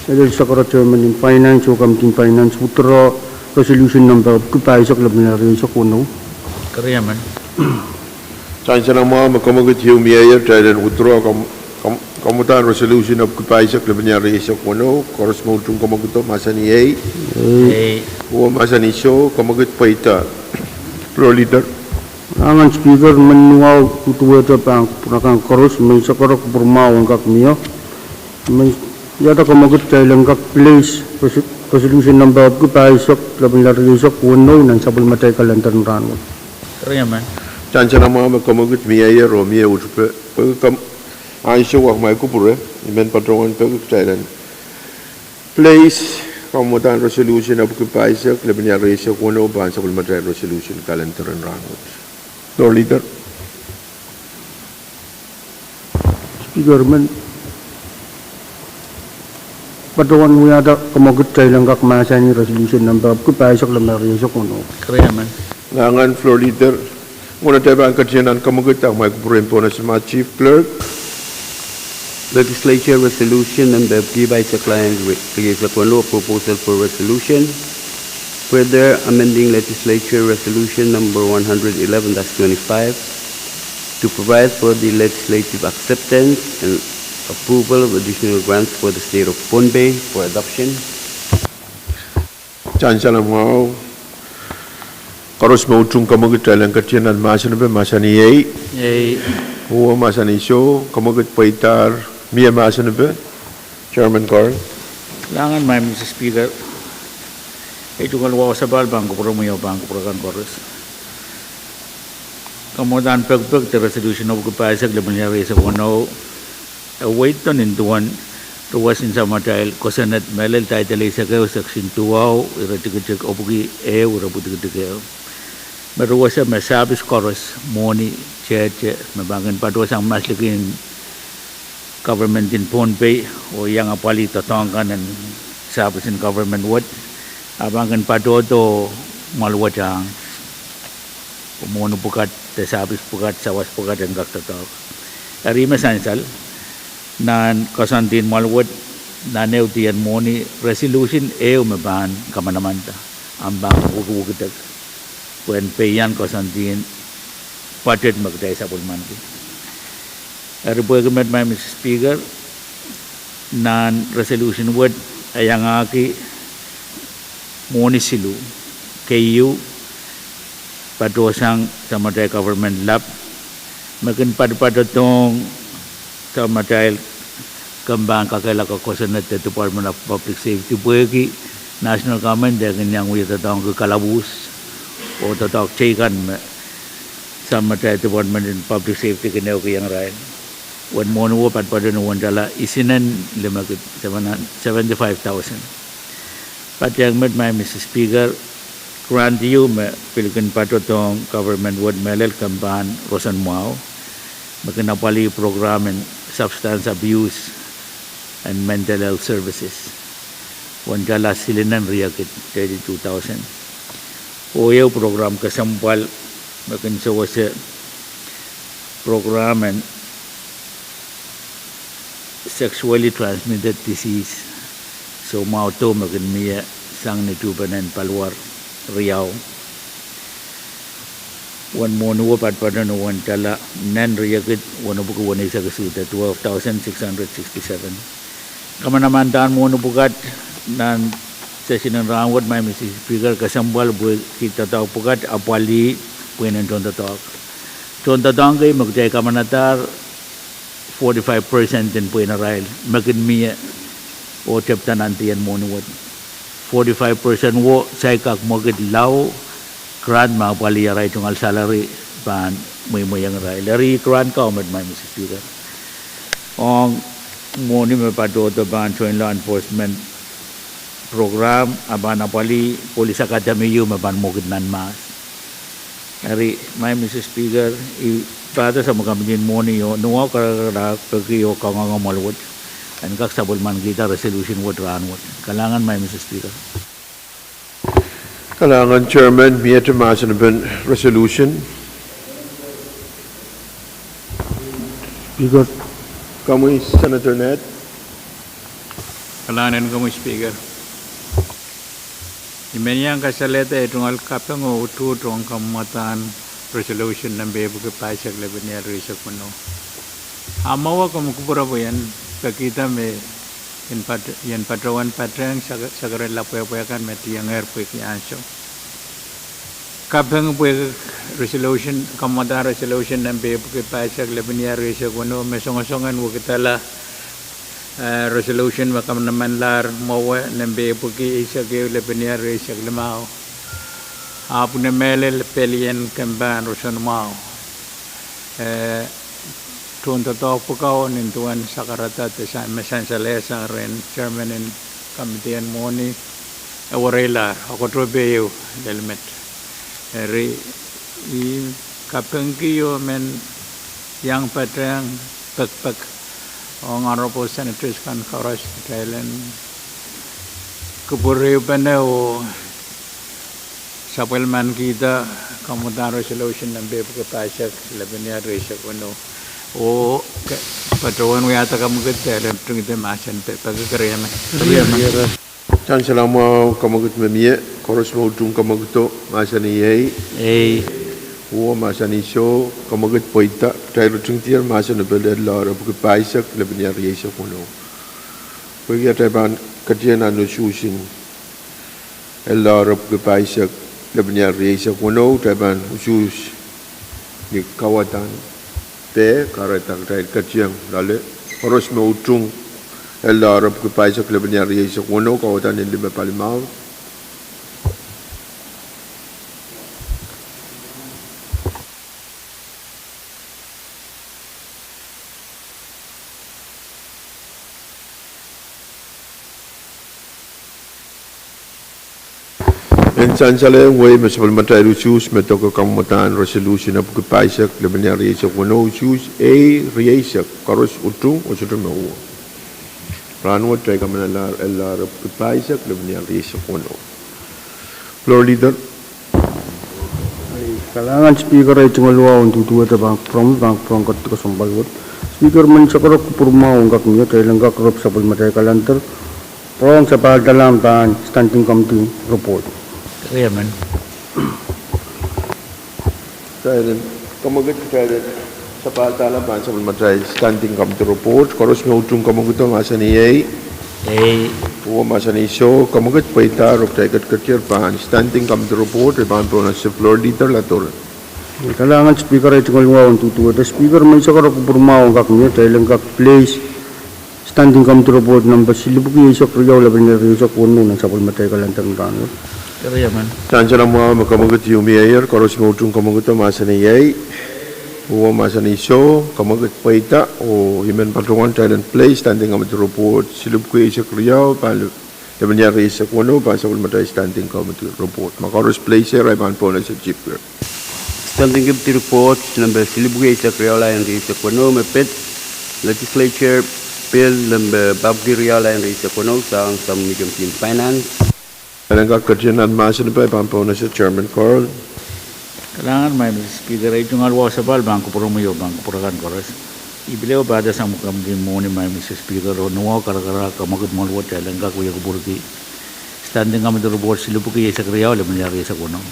e lel sakarada Chairman en Finance oh Committee en Finance withdraw resolution number epwiki pahisek, lepin lih rieisek weneu. Keriamen. Sansal mwahu, me kamwekid ieu mieier, kitail en withdraw kam, kam, kamwadahn resolution epwiki pahisek, lepin lih rieisek weneu. Koaros me utung kamwekido mahsanih ei. Ei. Uwe mahsanih soh. Kamwekid pweida. Floor Leader. Kalahngan Speaker, men wahu duduwehte pahn kupwur akan koaros, mwein sakarada kupwur mwahu en kak mie. Mwein wiahda kamwekid kitail en kak place res, resolution number epwiki pahisek, lepin lih rieisek weneu nan sapwellimatail calendar en rahnwet. Keriamen. Sansal mwahu, me kamwekid mieier oh mie uhtupe, pwehki kam, ansou wet kumwail kupwure, I men patohwan peki kitail en place kamwadahn resolution epwiki pahisek, lepin lih rieisek weneu pahn sapwellimatail resolution calendar en rahnwet. Floor Leader. Speaker, men patohwan wiahda kamwekid kitail en kak mahsanih resolution number epwiki pahisek, lepin lih rieisek weneu. Keriamen. Kalahngan Floor Leader. Mwohn atail pahn ketin nan kamwekid, kumwail kupwure en pohnese ma Chief Clerk. Legislature Resolution number epwiki pahisek, lepin lih rieisek weneu, proposal for resolution. Further amending Legislature Resolution number one hundred eleven dash twenty-five to provide for the legislative acceptance and approval of additional grants for the state of Pohnpei for adoption. Sansal mwahu. Koaros me utung kamwekid, kitail en ketin nan mahsen en pei, mahsanih ei. Ei. Uwe mahsanih soh. Kamwekid pweidahr, mie mahsen en pei. Chairman Carl. Kalahngan, Madam Speaker. Ei tungoal wahu sapahl pahn kupwuromwi oh pahn kupwur akan koaros. Kamwadahn pekipek de resolution epwiki pahisek, lepin lih rieisek weneu, e weiddo nin duwen ruwesin samatail kosonned mehlel, title eisek ehu, section duwau, ire tikitik epwiki ehu, ire pwutikitik ehu. Me ruwese me service koaros, mwohni, tehte, me pahn kin patohsang maslikin Government en Pohnpei oh iang apwalih doadoahk kan en service en government wet, a pahn kin patohdo mwahl wet ahng, oh mwohni pwukat de service pwukat, sawas pwukat en kak doadoahk. Eri me sansal, nan koasoandi en mwahl wet, nan ehu dihen mwohni, resolution ehu me pahn kamanamanda, ahpw pahn wekidek pwehn peian koasoandi en budget me kitail sapwellimaniki. Eri pwehki met, Madam Mister Speaker, nan resolution wet e iangahki mwohni siluh. Keieu, patohsang samatail government lap me kin patopatohdohng samatail kempen kakehlaka kosonned de Department of Public Safety, pwehki national government e kin iang wia doadoahngki kalapwuhs oh doadoahk teikan me samatail Department en Public Safety kin ehukihong irail. Uwen mwohni wet patopato ni uwen tala isinen limekid, seventy-five thousand. Patehng met, Madam Mister Speaker, grant ehu me pil kin patohdohng government wet mehlel kempen roson mwahu, me kin apwalih program en substance abuse and mental health services, uwen tala silinen riekid, thirty-two thousand. Oh ehu program kesempwal me kin sewese program en sexually transmitted disease, soumwahu doh me kin mie sang ni tuhpenen paliwar riau. Uwen mwohni wet patopato ni uwen tala nen riekid wenepwiki weneisek isuh de twelve thousand six hundred sixty-seven. Kamanamandan mwohni pwukat nan session en rahnwet, Madam Mister Speaker, kesempwal pwehki doadoahk pwukat apwalih pweinen tohndoadoahk. Tohndoadoahk kei me kitail kamanadahr, forty-five percent en pweinen irail me kin mie oh tepda nan dihen mwohni wet. Forty-five percent wo saikak mwekid lao grant me apwalih arail tungoal salary pahn mweimweiong irail. Eri grant kau met, Madam Mister Speaker, ong mwohni me patohdo pahn Joint Law Enforcement Program, a pahn apwalih police academy ehu me pahn mwekid nan Mahs. Eri, Madam Mister Speaker, I pahda samwa kamidi en mwohni oh nowahu karakarahk peki oh kangoange mwahl wet en kak sapwellimanikihda resolution wet rahnwet. Kalahngan, Madam Mister Speaker. Kalahngan Chairman, miehte mahsanipen resolution. Speaker. Komwi Senator Ned. Kalahngan komwi Speaker. I men iang kasalehda ei tungoal kaping oh utuht ong kamwadahn resolution nempe epwiki pahisek lepeni ehu rieisek weneu. A mwowe komw kupwurpwurdohn pekihda me I en patohwan patehng sakaradahn lapwehpwe kan me tiengehr pwehki ansou. Kaping pwehki resolution, kamwadahn resolution nempe epwiki pahisek lepeni ehu rieisek weneu me songosong en wekidala, eh, resolution me kamanamanlahr mwowe nempe epwiki eisek ehu lepeni ehu rieisek limau. Ahpw ni mehlel pelien kempen roson mwahu, eh, tohndoadoahk pwukat nin duwen sakarada de sa-, me sansal sang rehn chairman en kamidi en mwohni, e wereilahr, a koaros pil ehu lel met. Eri, I kapingki oh men iang patehng pekpek ong honorable senators kan koaros kitail en kupwur ehupene oh sapwellimanikihda kamwadahn resolution nempe epwiki pahisek lepeni ehu rieisek weneu. Oh patohwan wiahda kamwekid de leptingide mahsen pekpek. Kerieme. Sansal mwahu, kamwekid me mie, koaros me utung kamwekido, mahsanih ei. Ei. Oh mahsanih soh, kamwekid pweida. Kitail ritingdier mahsen en pil L R epwiki pahisek lepeni ehu rieisek weneu. Pwehki atail pahn ketieng nan usuhs en L R epwiki pahisek lepeni ehu rieisek weneu, kitail pahn usuhs ni kawadahn peh, kahrehda kitail ketieng loale. Koaros me utung L R epwiki pahisek lepeni ehu rieisek weneu, kawadahn en limepalimaun. Ien sansal wehi me sapwellimatail usuhs me doke kamwadahn resolution epwiki pahisek lepin iang rieisek weneu, usuhs A rieisek, koaros utung oh sohte me uwo. Rahnwet kitail kamanalah epwiki pahisek lepin iang rieisek weneu. Floor Leader. Kalahngan Speaker, ei tungoal wahu en duduwehte pahn kupwuromwi, pahn kupwuromwi ketikihong sounpar wet. Speaker, menseng koaros kupwuromwahu en kak mie, kitail en kak rep sapwellimatail calendar. Pwurehng sapahldahlahng pahn Standing Committee report. Kitail en kamwekid, kitail en sapahldahlahng pahn sapwellimatail Standing Committee report. Koaros me utung kamwekido mahsanih ei. Uwo mahsanih soh. Kamwekid pweida, oh kitail ketiket pahn Standing Committee report, e pahn pohnese Floor Leader Latore. Kalahngan Speaker, ei tungoal wahu en duduwehte. Speaker, menseng koaros kupwuromwahu en kak mie, kitail en kak place Standing Committee report number silipwiki eisek riau, lepin iang rieisek weneu nan sapwellimatail calendar en rahnwet. Sansal mwahu me kamwekid ieu mieier, koaros me utung kamwekido mahsanih ei. Uwo mahsanih soh. Kamwekid pweida, oh I men patohwan kitail en place Standing Committee report silipwiki eisek riau, pahn lepin iang rieisek weneu, pahn sapwellimatail Standing Committee report. Ma koaros place, e pahn pohnese Chief Whip. Standing Committee report number silipwiki eisek riau, lap en rieisek weneu, me pid Legislature Bill number papwiki riau, lap en rieisek weneu, sang Subcommittee Finance. Kalahngan, kak ketin nan mahsen pahn pohnese Chairman Carl. Kalahngan, Madam Speaker, ei tungoal wahu sapahl pahn kupwuromwi oh pahn kupwuramwail koaros. I pil ehu pahda sang Subcommittee mwohni, Madam Speaker, oh ni wahu karakara kamwekid mwohn wet, kitail en kak wia kupwurki Standing Committee report silipwiki eisek riau, lepin iang rieisek weneu.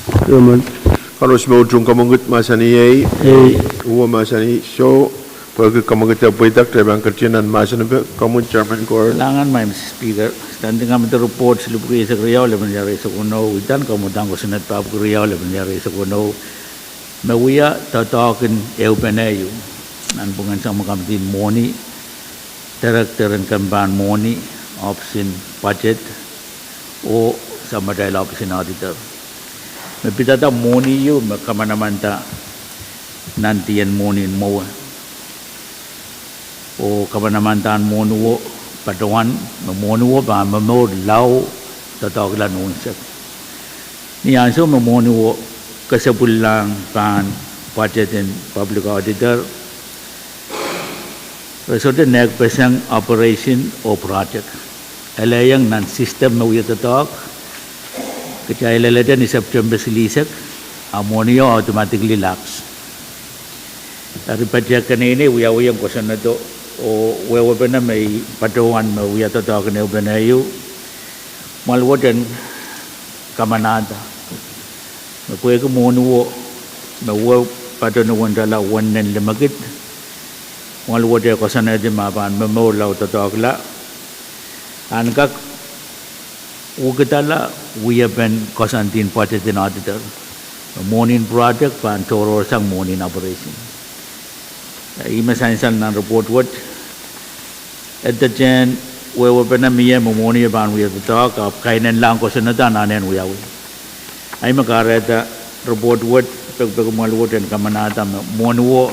Koaros me utung kamwekid mahsanih ei. Uwo mahsanih soh. Pwehki kamwekid pweida, kitail pahn ketin nan mahsen pahn komwi Chairman Carl. Kalahngan, Madam Speaker, Standing Committee report silipwiki eisek riau, lepin iang rieisek weneu, idan kamwadahn kosonned papwiki riau, lepin iang rieisek weneu, me wia doadoahk en ehupene ieu, nanpwungen Subcommittee mwohni, Director en kempan mwohni, ohpis en budget, oh sapwellimatail ohpis en auditor. Me pidada mwohni ieu me kamanamanda nan dien mwohni en mwowe, oh kamanamandan mwohniwo patohwan me mwohniwo pahn momour lao doadoahkla ni unsek. Ni ansou me mwohniwo kesepwillahng pahn budget en public auditor, re sohte nehkpeseng operation oh project. Elehieng nan system me wia doadoahk, kitail elehda ni September silihsek, a mwohnio automatically lapse. Eri patohwan keneinei wiawiong kosonnedo oh wehwehpene me I patohwan me wia doadoahk en ehupene ieu, mwoal wet en kamanahda me pwehki mwohniwo me wia patohwan ni wendala wen nen limekid, mwoal wet e koasoanehdi ma pahn momour lao doadoahkla, en kak wekidala wiepen koasoandien budget en auditor, mwohnien project pahn tohrohrsang mwohnien operation. Ih me sansal nan report wet. Edetehn wehwehpene mie me mwohnio pahn wia doadoahk, ahpw kainenlahng kosonnedo anahne en wiawi. Ahi me kahrehda report wet, pekipeki mwoal wet en kamanahda me mwohniwo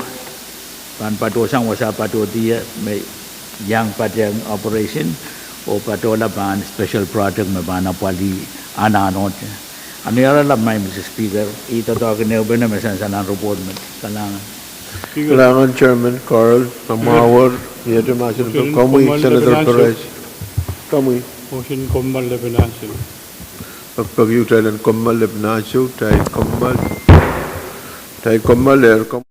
pahn patohsang wasa patohdi ie me iang patehng operation oh patohla pahn special project me pahn apwalih anahne. Eri, Madam Speaker, ih doadoahk en ehupene me sansal nan report met. Kalahngan. Kalahngan Chairman Carl, Madam Speaker, Senator Perez. Motion kommoal lepin ansou. Pekipeki kitail en kommoal lepin ansou, kitail kommoal, kitail kommoal, er kommoal.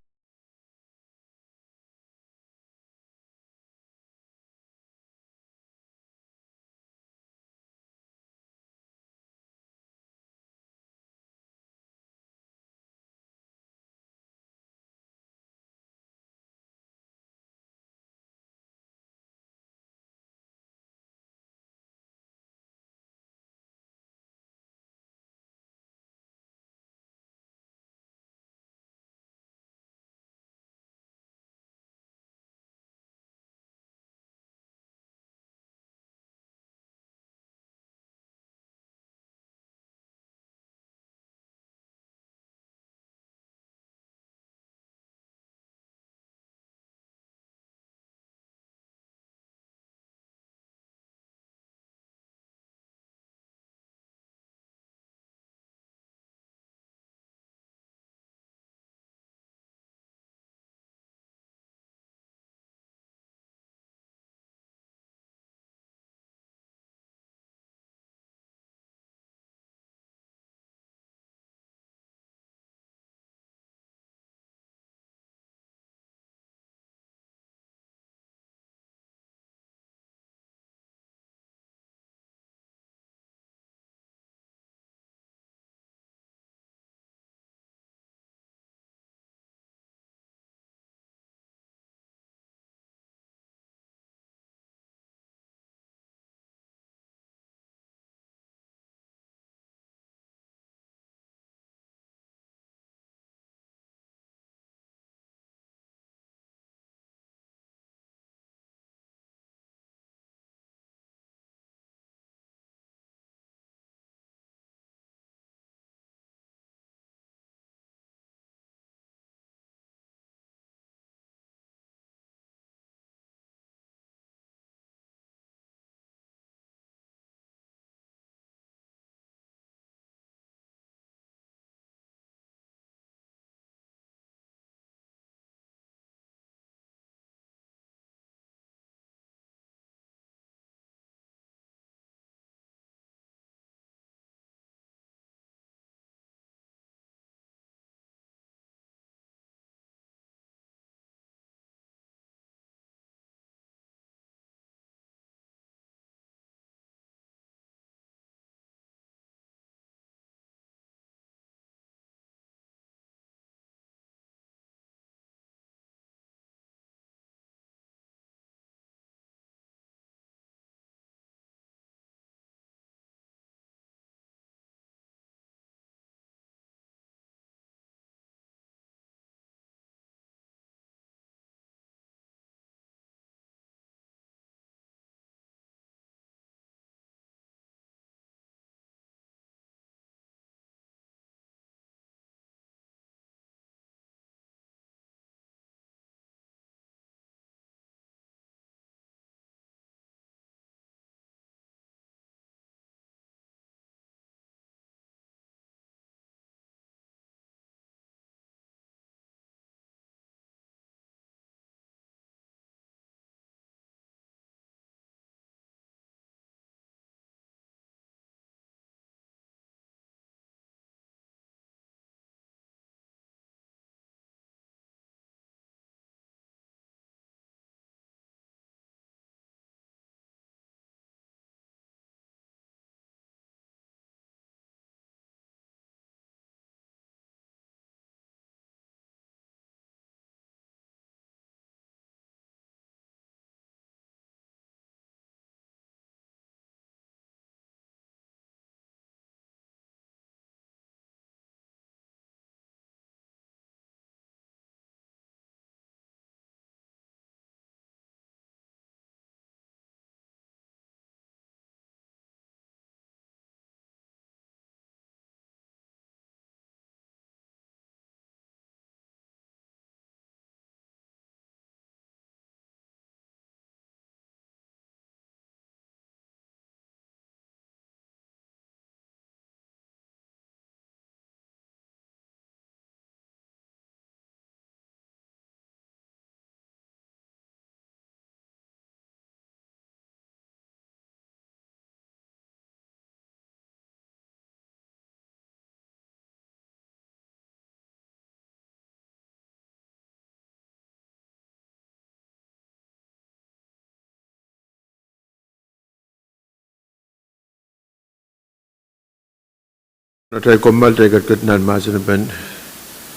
Atail kommoal, atail ketiket nan mahsen en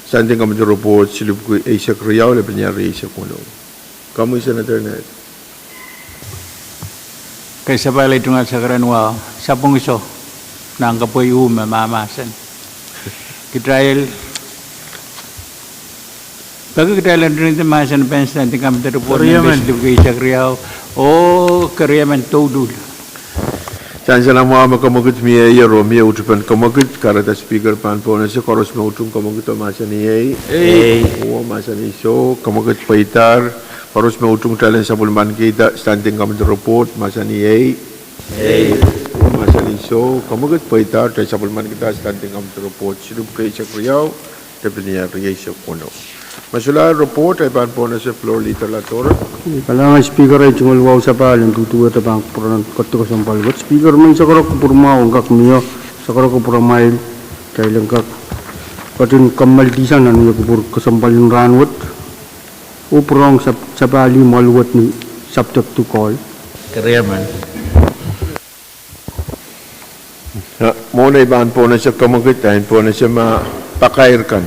Standing Committee Report, silipwki eisek riau, lepin ire eisek weneu. Komwi Senator Ned. Kasapahl ei tungoal sakaradahn wahu, sapwung iso, nan kapwei uh me mahmahsen. Kitail, peki kitail en rinti mahsen en Standing Committee Report, silipwki eisek riau, oh keriemen douluhl. Sansal mwahu me kemwekid mie ie oh mie utupen kemwekid, kahrehda Speaker pahn pohnese koaros me utung kemwekid oh mahsanih ei. Ei. Oh mahsanih soh, kemwekid pweidahr. Koaros me utung kitail en sapwellimanikihda Standing Committee Report, mahsanih ei. Ei. Oh mahsanih soh, kemwekid pweidahr, kitail sapwellimanikihda Standing Committee Report, silipwki eisek riau, lepin ire eisek weneu. Me solahr report, I pahn pohnese Floor Leader Ladora. Kalahngan Speaker, ei tungoal wahu sapahl en duduwehte pahn kupwuren ketiket kesempwal wet. Speaker, mehn sakarek kupwur mwahu en kak mie, sakarek kupwur amwail, kitail en kak ketin kommoaldihsang nan wia kupwur kesempwal en rahnwet. Oh pwurehng sap-, sapahl mwahl wet ni subject to call. Keriemen. Mwohn ei pahn pohnese kemwekid, I en pohnese ma pakair kan.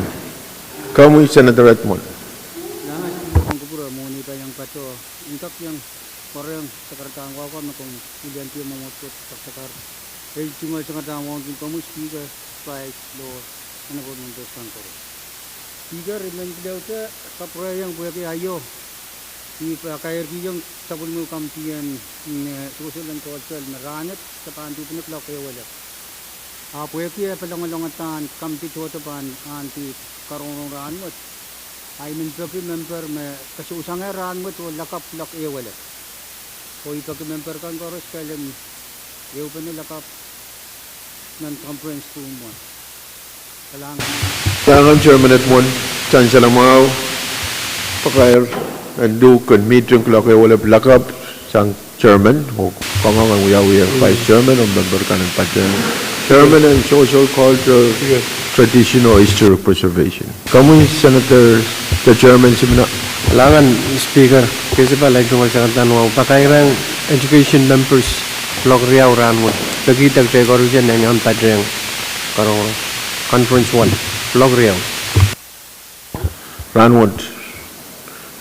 Komwi Senator Edmund. Kalahngan Speaker, kupwure mwohn ei pahn iang patoh, en kak iang pwarehng sakaradahn wahu kan me komw wiliandi mwomwohdiso saksakar. Ei tungoal sakaradahn wahu ong komwi Speaker, Vice, Floor, Honorable Members kan koaros. Speaker, I men pil ehute kapwurehiong pwehki aio I pakairkihong sapwellime committee en, mm, eh, Sewese en Koasoi me rahnwet se pahn dihpene kuloak ehu elep. Ah pwehki e palingehng longedahn committee tohto pahn ahneki karongorong rahnwet, I men peki member me kesousangehr rahnwet oh lakapw kuloak ehu elep. Oh I peki member kan koaros kitail en ehupene lakapw nan conference room wet. Kalahngan. Kalahngan Chairman Edmund, sansal mwahu, pakair en luhk en meeting kuloak ehu elep lakapw sang Chairman oh kangoang en wiawiher Vice Chairman oh member kan en patehng. Chairman en Social Culture, Tradition oh Historic Preservation. Komwi Senator, the Chairman Simina. Kalahngan Speaker, kasapahl ei tungoal sakaradahn wahu, pakairehng education members kuloak riau rahnwet. Peki kitail koaros en iang patehng karongorong conference one kuloak riau rahnwet.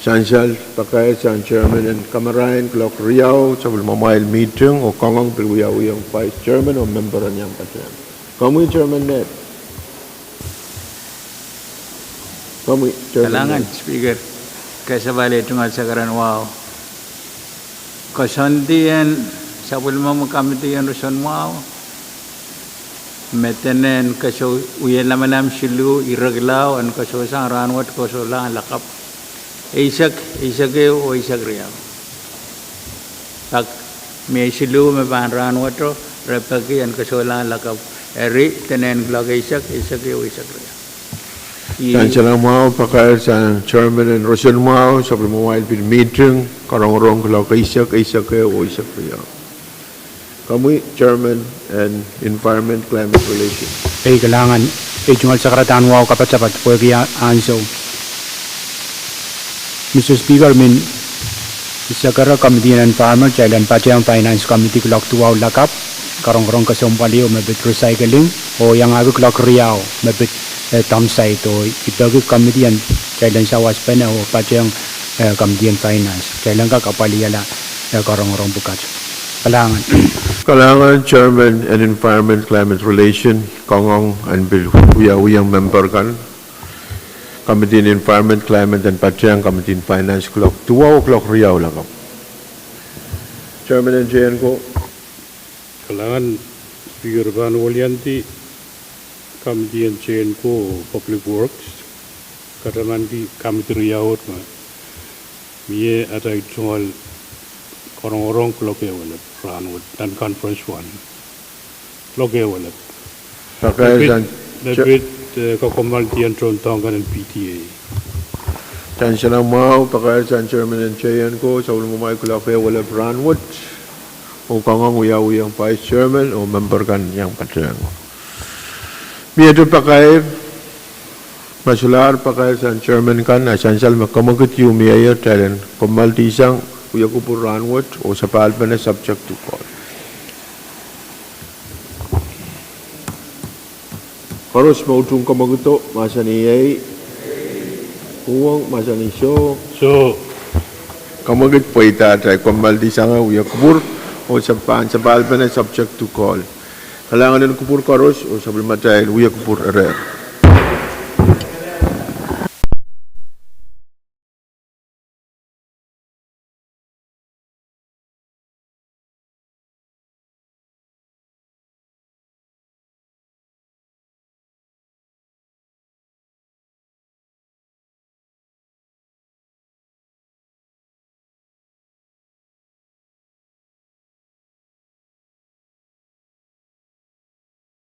Sansal pakair sang Chairman en kamarain kuloak riau, sapwellimamwail meeting oh kangoang pil wiawiong Vice Chairman oh member en iang patehng. Komwi Chairman Ned. Komwi Chairman Ned. Kalahngan Speaker, kasapahl ei tungoal sakaradahn wahu. Koasoandi en sapwellime committee en roson mwahu me dene en kesou, wie lamalam siluh, ire kilau en kesou sang rahnwet, kesou sang lakapw eisek, eisek ehu oh eisek riau. Pak mie siluh me pahn rahnweto, re peki en kesou sang lakapw, eri dene en kuloak eisek, eisek ehu, eisek riau. Sansal mwahu, pakair sang Chairman en roson mwahu, sapwellimamwail pil meeting karongorong kuloak eisek, eisek ehu oh eisek riau. Komwi Chairman en Environment Climate Relation. Ei kalahngan, ei tungoal sakaradahn wahu, kapatapat pwehki ansou. Mister Speaker, I men sekere committee en Environment, kitail en patehng Finance Committee kuloak duwau lakapw, karongorong kesempwal ehu me pid recycling, oh iangahki kuloak riau me pid, eh, dump site, oh I peki committee en kitail en sawaspene oh patehng, eh, committee en Finance. Kitail en kak apwalihala, eh, karongorong pwukat. Kalahngan. Kalahngan Chairman en Environment Climate Relation, kangoang en pil wiawiong member kan. Committee en Environment Climate en patehng Committee en Finance kuloak duwau oh kuloak riau lakapw. Chairman en J N ko. Kalahngan Speaker, pahn wiliandi Committee en J N ko oh Public Works, katamanki committee riau wet me mie atail tungoal karongorong kuloak ehu elep rahnwet nan conference one. Kuloak ehu elep. Pakair sang me pid, eh, kakommoaldi en tohndoahk kan en P T A. Sansal mwahu, pakair sang Chairman en J N ko, sapwellimamwail kuloak ehu elep rahnwet, oh kangoang wiawiong Vice Chairman oh member kan iang patehng. Mie de pakair, me solahr pakair sang Chairman kan, a sansal me kemwekid ieu mie ie, kitail en kommoaldihsang wia kupwur rahnwet oh sapahlpene subject to call. Koaros me utung kamwakido mahsanih ei. Uhwong mahsanih soh. Kamwakid pweida atail kommoaldi sang wia kupwur, oh se pahn sapahlpene subject to call. Kalahngan en kupwur koaros, oh sapwellimatail wia kupwur ire.